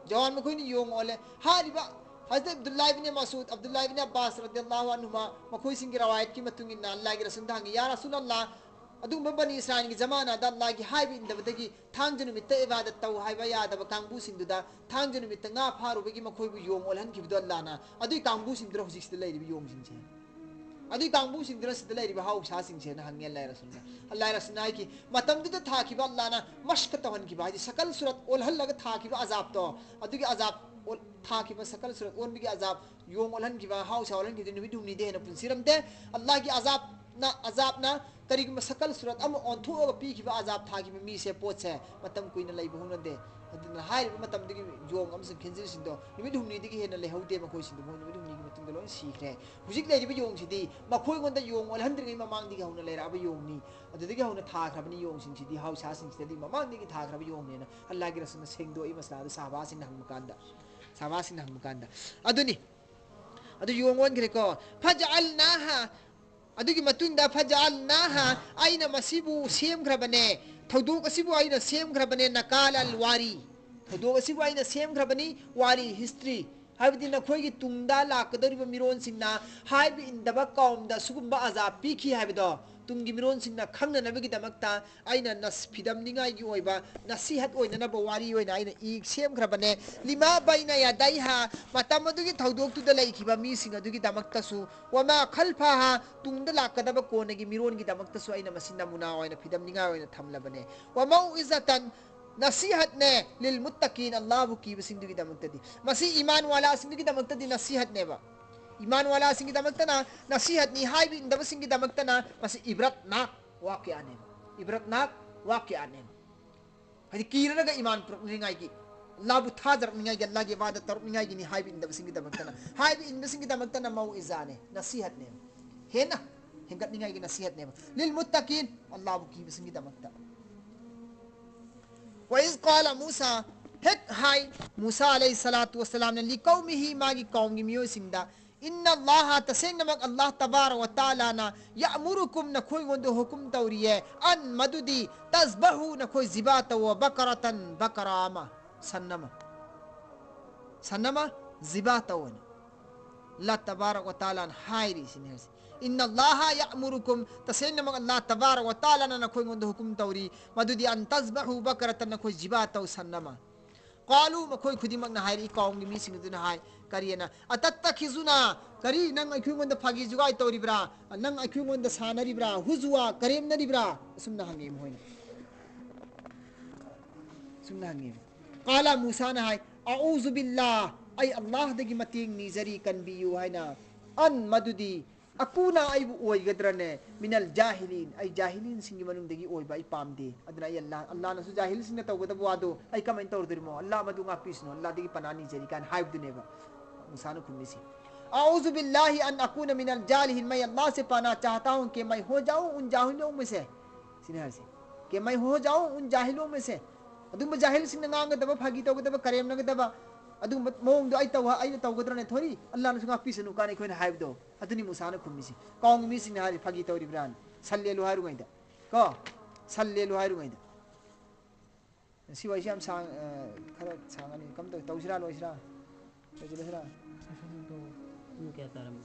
ꯖꯋꯥꯟ ꯃꯈꯣꯏꯅ ꯌꯣꯡ ꯑꯣꯜꯂꯦ꯫ ꯍꯥꯏꯔꯤꯕ ꯍꯖꯔꯠ ꯑꯕꯗꯨꯜꯂꯥꯍ ꯏꯕꯅꯦ ꯃꯁꯎꯗ, ꯑꯕꯗꯨꯜꯂꯥꯍ ꯏꯕꯅꯦ ꯑꯕꯕꯥꯁ ꯔꯗꯤꯌꯜꯂꯥꯍꯨ ꯑꯟꯍꯨꯃꯥ, ꯃꯈꯣꯏꯁꯤꯡꯒꯤ ꯔꯋꯥꯌꯠꯀꯤ ꯃꯇꯨꯡ ꯏꯟꯅ ꯑꯜꯂꯥꯍꯒꯤ ꯔꯁꯨꯜꯗ ꯍꯪꯉꯤ, "ꯌꯥ ꯔꯁꯨꯜ ꯑꯜꯂꯥꯍ, ꯑꯗꯨꯒꯨꯝꯕ ꯕꯅꯤ ꯏꯁꯔꯥꯏꯜꯒꯤ ꯖꯃꯥꯅꯥꯗ ꯑꯜꯂꯥꯍꯒꯤ ꯍꯥꯏꯕ ꯏꯟꯗꯕꯗꯒꯤ ꯊꯥꯡꯖ ꯅꯨꯃꯤꯠꯇ ꯏꯕꯥꯗꯠ ꯇꯧ ꯍꯥꯏꯕ ꯌꯥꯗꯕ ꯀꯥꯡꯕꯨꯁꯤꯡꯗꯨꯗ ꯊꯥꯡꯖ ꯅꯨꯃꯤꯠꯇ ꯉꯥ ꯐꯥꯔꯨꯕꯒꯤ ꯃꯈꯣꯏꯕꯨ ꯌꯣꯡ ꯑꯣꯜꯍꯟꯈꯤꯕꯗꯣ ꯑꯜꯂꯥꯍꯅ, ꯑꯗꯨꯏ ꯀꯥꯡꯕꯨꯁꯤꯡꯗꯨꯅ ꯍꯧꯖꯤꯛꯁꯤꯗ ꯂꯩꯔꯤꯕ ꯌꯣꯡꯁꯤꯡꯁꯦ, ꯑꯗꯨꯏ ꯀꯥꯡꯕꯨꯁꯤꯡꯗꯨꯅ ꯁꯤꯗ ꯂꯩꯔꯤꯕ ꯍꯥꯎꯁꯥꯁꯤꯡꯁꯦꯅ ꯍꯪꯉꯦ ꯑꯜꯂꯥꯍ ꯔꯁꯨꯜꯅ꯫ ꯑꯜꯂꯥꯍ ꯔꯁꯨꯜꯅ ꯍꯥꯏꯈꯤ, ꯃꯇꯝꯗꯨꯗ ꯊꯥꯈꯤꯕ ꯑꯜꯂꯥꯍꯅ ꯃꯁꯀ ꯇꯧꯍꯟꯈꯤꯕ, ꯍꯥꯏꯗꯤ ꯁꯀꯜ ꯁꯨꯔꯠ ꯑꯣꯜꯍꯜꯂꯒ ꯊꯥꯈꯤꯕ ꯑꯖꯥꯕꯇꯣ, ꯑꯗꯨꯒꯤ ꯑꯖꯥꯕ ꯑꯣꯜ-, ꯊꯥꯈꯤꯕ ꯁꯀꯜ ꯁꯨꯔꯠ ꯑꯣꯟꯕꯒꯤ ꯑꯖꯥꯕ, ꯌꯣꯡ ꯑꯣꯜꯍꯟꯈꯤꯕ, ꯍꯥꯎꯁꯥ ꯑꯣꯜꯍꯟꯈꯤꯕꯗꯨ ꯅꯨꯃꯤꯠ ꯍꯨꯝꯅꯤꯗꯤ ꯍꯦꯟꯅ ꯄꯨꯟꯁꯤꯔꯝꯗꯦ꯫ ꯑꯜꯂꯥꯍꯒꯤ ꯑꯖꯥꯕꯅ, ꯑꯖꯥꯕꯅ ꯀꯔꯤꯒꯨꯝꯕ ꯁꯀꯜ ꯁꯨꯔꯠ ꯑꯃ ꯑꯣꯟꯊꯣꯛꯑꯒ ꯄꯤꯈꯤꯕ ꯑꯖꯥꯕ ꯊꯥꯈꯤꯕ ꯃꯤꯁꯦ, ꯄꯣꯠꯁꯦ ꯃꯇꯝ ꯀꯨꯏꯅ ꯂꯩꯕ ꯍꯧꯅꯗꯦ꯫ ꯑꯗꯨꯅ ꯍꯥꯏꯔꯤꯕ ꯃꯇꯝꯗꯨꯒꯤ ꯌꯣꯡ ꯑꯃꯁꯨꯡ ꯈꯤꯟꯖꯤꯔꯁꯤꯡꯗꯣ ꯅꯨꯃꯤꯠ ꯍꯨꯝꯅꯤꯗꯒꯤ ꯍꯦꯟꯅ ꯂꯩꯍꯧꯗꯦ ꯃꯈꯣꯏꯁꯤꯡꯗꯣ, ꯃꯈꯣꯏ ꯅꯨꯃꯤꯠ ꯍꯨꯝꯅꯤꯒꯤ ꯃꯇꯨꯡꯗ ꯂꯣꯏ ꯁꯤꯈ꯭ꯔꯦ꯫ ꯍꯧꯖꯤꯛ ꯂꯩꯔꯤꯕ ꯌꯣꯡꯁꯤꯗꯤ ꯃꯈꯣꯏꯉꯣꯟꯗ ꯌꯣꯡ ꯑꯣꯜꯍꯟꯗ꯭ꯔꯤꯉꯩ ꯃꯃꯥꯡꯗꯒꯤ ꯍꯧꯅ ꯂꯩꯔꯛꯑꯕ ꯌꯣꯡꯅꯤ꯫ ꯑꯗꯨꯗꯒꯤ ꯍꯧꯅ ꯊꯥꯈ꯭ꯔꯕꯅꯤ ꯌꯣꯡꯁꯤꯡꯁꯤꯗꯤ, ꯍꯥꯎꯁꯥꯁꯤꯡꯁꯤꯗꯗꯤ ꯃꯃꯥꯡꯗꯒꯤ ꯊꯥꯈ꯭ꯔꯕ ꯌꯣꯡꯅꯦꯅ ꯑꯜꯂꯥꯍꯒꯤ ꯔꯁꯨꯜꯅ ꯁꯦꯡꯗꯣꯛꯏ ꯃꯁꯂꯥꯗꯨ ꯁꯍꯥꯕꯥꯁꯤꯡꯅ ꯍꯪꯕ ꯀꯥꯟꯗ, ꯁꯍꯥꯕꯥꯁꯤꯡꯅ ꯍꯪꯕ ꯀꯥꯟꯗ꯫ ꯑꯗꯨꯅꯤ, ꯑꯗꯨ ꯌꯣꯡ ꯑꯣꯟꯈ꯭ꯔꯦꯀꯣ꯫ ꯐꯖꯑꯜꯅꯥꯍꯥ, ꯑꯗꯨꯒꯤ ꯃꯇꯨꯡꯗ ꯐꯖꯑꯜꯅꯥꯍꯥ, ꯑꯩꯅ ꯃꯁꯤꯕꯨ ꯁꯦꯝꯈ꯭ꯔꯕꯅꯦ, ꯊꯧꯗꯣꯛ ꯑꯁꯤꯕꯨ ꯑꯩꯅ ꯁꯦꯝꯈ꯭ꯔꯕꯅꯦ, ꯅꯀꯥꯜ ꯑꯜ ꯋꯥꯔꯤ, ꯊꯧꯗꯣꯛ ꯑꯁꯤꯕꯨ ꯑꯩꯅ ꯁꯦꯝꯈ꯭ꯔꯕꯅꯤ, ꯋꯥꯔꯤ, ꯍꯤꯁꯇ꯭ꯔꯤ, ꯍꯥꯏꯕꯗꯤ ꯅꯈꯣꯏꯒꯤ ꯇꯨꯡꯗ ꯂꯥꯛꯀꯗꯧꯔꯤꯕ ꯃꯤꯔꯣꯟꯁꯤꯡꯅ ꯍꯥꯏꯕ ꯏꯟꯗꯕ ꯀꯥꯎꯝꯗ ꯁꯤꯒꯨꯝꯕ ꯑꯖꯥꯕ ꯄꯤꯈꯤ ꯍꯥꯏꯕꯗꯣ ꯇꯨꯡꯒꯤ ꯃꯤꯔꯣꯟꯁꯤꯡꯅ ꯈꯪꯅꯅꯕꯒꯤꯗꯃꯛꯇ ꯑꯩꯅ ꯅꯁ-, ꯐꯤꯗꯝꯅꯤꯡꯉꯥꯏꯒꯤ ꯑꯣꯏꯕ, ꯅꯁꯤꯍꯠ ꯑꯣꯏꯅꯅꯕ ꯋꯥꯔꯤ ꯑꯣꯏꯅ ꯑꯩꯅ ꯏ ꯁꯦꯝꯈ꯭ꯔꯕꯅꯦ꯫ ꯂꯤꯃꯥ ꯕꯩꯅ ꯌꯥꯗꯩꯍꯥ, ꯃꯇꯝ ꯑꯗꯨꯒꯤ ꯊꯧꯗꯣꯛꯇꯨꯗ ꯂꯩꯈꯤꯕ ꯃꯤꯁꯤꯡ ꯑꯗꯨꯒꯤꯗꯃꯛꯇꯁꯨ, ꯋꯃꯥ ꯈꯜꯐꯥꯍꯥ, ꯇꯨꯡꯗ ꯂꯥꯛꯀꯗꯕ ꯀꯣꯟꯅꯒꯤ ꯃꯤꯔꯣꯟꯒꯤꯗꯃꯛꯇꯁꯨ ꯑꯩꯅ ꯃꯁꯤ ꯅꯃꯨꯅꯥ ꯑꯣꯏꯅ, ꯐꯤꯗꯝꯅꯤꯡꯉꯥꯏ ꯑꯣꯏꯅ ꯊꯝꯂꯕꯅꯦ꯫ ꯋꯃꯧꯏꯖꯇꯟ, ꯅꯁꯤꯍꯠꯅꯦ, ꯂꯤꯜ ꯃꯨꯠꯇꯀꯤꯟ, ꯑꯜꯂꯥꯍꯕꯨ ꯀꯤꯕꯁꯤꯡꯗꯨꯒꯤꯗꯃꯛꯇꯗꯤ꯫ ꯃꯁꯤ ꯏꯃꯥꯟ ꯋꯥꯂꯥꯁꯤꯡꯗꯨꯒꯤꯗꯃꯛꯇꯗꯤ ꯅꯁꯤꯍꯠꯅꯦꯕ꯫ ꯏꯃꯥꯟ ꯋꯥꯂꯥꯁꯤꯡꯒꯤꯗꯃꯛꯇꯅ ꯅꯁꯤꯍꯠꯅꯤ, ꯍꯥꯏꯕ ꯏꯟꯗꯕꯁꯤꯡꯒꯤꯗꯃꯛꯇꯅ ꯃꯁꯤ ꯏꯕ꯭ꯔꯠꯅꯥꯛ ꯋꯥꯀꯤꯌꯥꯅꯦꯕ꯫ ꯏꯕ꯭ꯔꯠꯅꯥꯛ ꯋꯥꯀꯤꯌꯥꯅꯦꯕ꯫ ꯍꯥꯏꯗꯤ ꯀꯤꯔꯒ ꯏꯃꯥꯟ ꯄꯨꯔꯛꯅꯤꯡꯉꯥꯏꯒꯤ, ꯑꯜꯂꯥꯍꯕꯨ ꯊꯥꯖꯔꯛꯅꯤꯡꯉꯥꯏꯒꯤ, ꯑꯜꯂꯥꯍꯒꯤ ꯏꯕꯥꯗꯠ ꯇꯧꯔꯛꯅꯤꯡꯉꯥꯏꯒꯤꯅꯤ ꯍꯥꯏꯕ ꯏꯟꯗꯕꯁꯤꯡꯒꯤꯗꯃꯛꯇꯅ, ꯍꯥꯏꯕ ꯏꯟꯕꯁꯤꯡꯒꯤꯗꯃꯛꯇꯅ ꯃꯧꯏꯖꯥꯅꯦ, ꯅꯁꯤꯍꯠꯅꯦꯕ꯫ ꯍꯦꯟꯅ ꯍꯦꯟꯒꯠꯅꯤꯡꯉꯥꯏꯒꯤ ꯅꯁꯤꯍꯠꯅꯦꯕ꯫ ꯂꯤꯜ ꯃꯨꯠꯇꯀꯤꯟ, ꯑꯜꯂꯥꯍꯕꯨ ꯀꯤꯕꯁꯤꯡꯒꯤꯗꯃꯛꯇ꯫ ꯋꯥꯏꯖ ꯀꯥꯂ ꯃꯨꯁꯥ, ꯍꯦꯛ ꯍꯥꯏ ꯃꯨꯁꯥ ꯑꯂꯩꯍꯤ ꯁꯂꯥꯇꯨ ꯋꯁꯂꯥꯝꯅ, ꯂꯤꯀꯧꯃꯤꯍꯤ, ꯃꯥꯒꯤ ꯀꯧꯝꯒꯤ ꯃꯤꯑꯣꯏꯁꯤꯡꯗ, ꯏꯟꯅ ꯑꯜꯂꯥꯍ, ꯇꯁꯦꯡꯅꯃꯛ ꯑꯜꯂꯥꯍ ꯇꯕꯥꯔ ꯋ ꯇꯥꯂꯥꯅ, ꯌꯥꯃꯨꯔꯨꯀꯨꯝ, ꯅꯈꯣꯏꯉꯣꯟꯗ ꯍꯨꯀꯨꯝ ꯇꯧꯔꯤꯌꯦ, ꯑꯟ, ꯃꯗꯨꯗꯤ, ꯇꯖꯕꯍꯨ, ꯅꯈꯣꯏ ꯖꯤꯕꯥ ꯇꯧꯋꯣ, ꯕꯀꯔꯇꯟ, ꯕꯀꯔꯥ ꯑꯃ, ꯁꯟ ꯑꯃ, ꯁꯟ ꯑꯃ ꯖꯤꯕꯥ ꯇꯧꯋꯣꯅ꯫ ꯑꯜꯂꯥꯍ ꯇꯕꯥꯔꯛ ꯋ ꯇꯥꯂꯥꯅ ꯍꯥꯏꯔꯤꯁꯤꯅꯦ ꯍꯥꯏꯁꯦ꯫ "ꯏꯟꯅ ꯑꯜꯂꯥꯍ ꯌꯥꯃꯨꯔꯨꯀꯨꯝ, ꯇꯁꯦꯡꯅꯃꯛ ꯑꯜꯂꯥꯍ ꯇꯕꯥꯔꯛ ꯋ ꯇꯥꯂꯥꯅ ꯅꯈꯣꯏꯉꯣꯟꯗ ꯍꯨꯀꯨꯝ ꯇꯧꯔꯤ, ꯃꯗꯨꯗꯤ ꯑꯟ ꯇꯖꯕꯍꯨ ꯕꯀꯔꯇꯟ, ꯅꯈꯣꯏ ꯖꯤꯕꯥ ꯇꯧ ꯁꯟ ꯑꯃ"꯫ ꯀꯥꯂꯨ, ꯃꯈꯣꯏ ꯈꯨꯗꯤꯡꯃꯛꯅ ꯍꯥꯏꯔꯛꯏ, ꯀꯥꯎꯝꯒꯤ ꯃꯤꯁꯤꯡ ꯑꯗꯨꯅ ꯍꯥꯏ, ꯀꯔꯤ ꯍꯥꯏꯅ? "ꯑꯇꯠꯇꯈꯤꯖꯨꯅ, ꯀꯔꯤ ꯅꯪ ꯑꯩꯈꯣꯏꯉꯣꯟꯗ ꯐꯥꯒꯤ ꯖꯨꯒꯥꯏ ꯇꯧꯔꯤꯕ꯭ꯔꯥ? ꯅꯪ ꯑꯩꯈꯣꯏꯉꯣꯟꯗ ꯁꯥꯟꯅꯔꯤꯕ꯭ꯔꯥ? ꯍꯨꯖꯨꯋꯥ, ꯀꯔꯦꯝꯅꯔꯤꯕ꯭ꯔꯥ?" ꯑꯁꯨꯝꯅ ꯍꯪꯉꯤ ꯃꯈꯣꯏꯅ꯫ ꯑꯁꯨꯝꯅ ꯍꯪꯉꯤ꯫ ꯀꯥꯂꯥ, ꯃꯨꯁꯥꯅ ꯍꯥꯏ, "ꯑꯎꯖꯨ ꯕꯤꯜꯂꯥ, ꯑꯩ ꯑꯜꯂꯥꯍꯗꯒꯤ ꯃꯇꯦꯡ ꯅꯤꯖꯔꯤ, ꯀꯟꯕꯤꯌꯨ" ꯍꯥꯏꯅ꯫ "ꯑꯟ, ꯃꯗꯨꯗꯤ, ꯑꯀꯨꯅ, ꯑꯩꯕꯨ ꯑꯣꯏꯒꯗ꯭ꯔꯅꯦ, ꯃꯤꯅꯜ ꯖꯥꯍꯤꯂꯤꯟ, ꯑꯩ ꯖꯥꯍꯤꯂꯤꯟꯁꯤꯡꯒꯤ ꯃꯅꯨꯡꯗꯒꯤ ꯑꯣꯏꯕ ꯑꯩ ꯄꯥꯝꯗꯦ꯫ ꯑꯗꯨꯅ ꯑꯩ ꯑꯜꯂꯥꯍ, ꯑꯜꯂꯥꯍꯅꯁꯨ ꯖꯥꯍꯤꯜꯁꯤꯡꯅ ꯇꯧꯒꯗꯕ ꯋꯥꯗꯣ ꯑꯩ ꯀꯃꯥꯏꯅ ꯇꯧꯔꯨꯗꯣꯔꯤꯃꯣ? ꯑꯜꯂꯥꯍ ꯃꯗꯨ ꯉꯥꯛꯄꯤꯁꯅꯨ, ꯑꯜꯂꯥꯍꯗꯒꯤ ꯄꯅꯥ ꯅꯤꯖꯔꯤ" ꯀꯥꯏꯅ ꯍꯥꯏꯕꯗꯨꯅꯦꯕ ꯃꯨꯁꯥꯅ ꯈꯨꯝꯃꯤꯁꯤ꯫ "ꯑꯎꯖꯨ ꯕꯤꯜꯂꯥꯍꯤ ꯑꯟ ꯑꯀꯨꯅ ꯃꯤꯅꯜ ꯖꯥꯍꯤꯂꯤꯟ, ꯃꯩ ꯑꯜꯂꯥꯍ ꯁꯦ ꯄꯅꯥ ꯆꯥꯍꯇꯥ ꯍꯨ ꯀꯦ ꯃꯩ ꯍꯣ ꯖꯥꯎ ꯎꯟ ꯖꯥꯍꯤꯂꯣꯡ ꯃꯦ ꯁꯦ"꯫ ꯁꯤꯅꯤ ꯍꯥꯏꯔꯤꯁꯦ꯫ "ꯀꯦ ꯃꯩ ꯍꯣ ꯖꯥꯎ ꯎꯟ ꯖꯥꯍꯤꯂꯣꯡ ꯃꯦ ꯁꯦ"꯫ ꯑꯗꯨꯒꯨꯝꯕ ꯖꯥꯍꯤꯜꯁꯤꯡꯅ ꯉꯥꯡꯒꯗꯕ, ꯐꯥꯒꯤ ꯇꯧꯒꯗꯕ, ꯀꯔꯦꯝꯅꯒꯗꯕ, ꯑꯗꯨꯒꯨꯝꯕ ꯃꯑꯣꯡꯗꯣ ꯑꯩ ꯇꯧ-, ꯑꯩꯅ ꯇꯧꯒꯗ꯭ꯔꯅꯦ? ꯊꯣꯔꯤ, ꯑꯜꯂꯥꯍꯅꯁꯨ ꯉꯥꯛꯄꯤꯁꯅꯨ ꯀꯥꯏꯅ ꯑꯩꯈꯣꯏꯅ ꯍꯥꯏꯕꯗꯣ, ꯑꯗꯨꯅꯤ ꯃꯨꯁꯥꯅ ꯈꯨꯝꯃꯤꯁꯤ꯫ ꯀꯥꯎꯝꯒꯤ ꯃꯤꯁꯤꯡꯅ ꯍꯥꯏꯔꯤ, "ꯐꯥꯒꯤ ꯇꯧꯔꯤꯕ꯭ꯔꯥꯅ?" ꯁꯟ ꯂꯦꯜꯂꯨ ꯍꯥꯏꯔꯨꯉꯩꯗ, ꯀꯣ? ꯁꯟ ꯂꯦꯜꯂꯨ ꯍꯥꯏꯔꯨꯉꯩꯗ꯫ ꯉꯁꯤ ꯋꯥꯔꯤꯁꯤ ꯌꯥꯝ ꯁꯥꯡ-, ꯑ, ꯈꯔ ꯁꯥꯡꯉꯅꯤ꯫ ꯀꯝ ꯇꯧ-, ꯇꯧꯁꯤꯔꯥ, ꯂꯣꯏꯁꯤꯔꯥ? ꯂꯣꯏꯁꯤꯜꯂꯁꯤꯔꯥ? ꯄꯨꯡ ꯀꯌꯥ ꯇꯥꯔꯝꯃꯦ?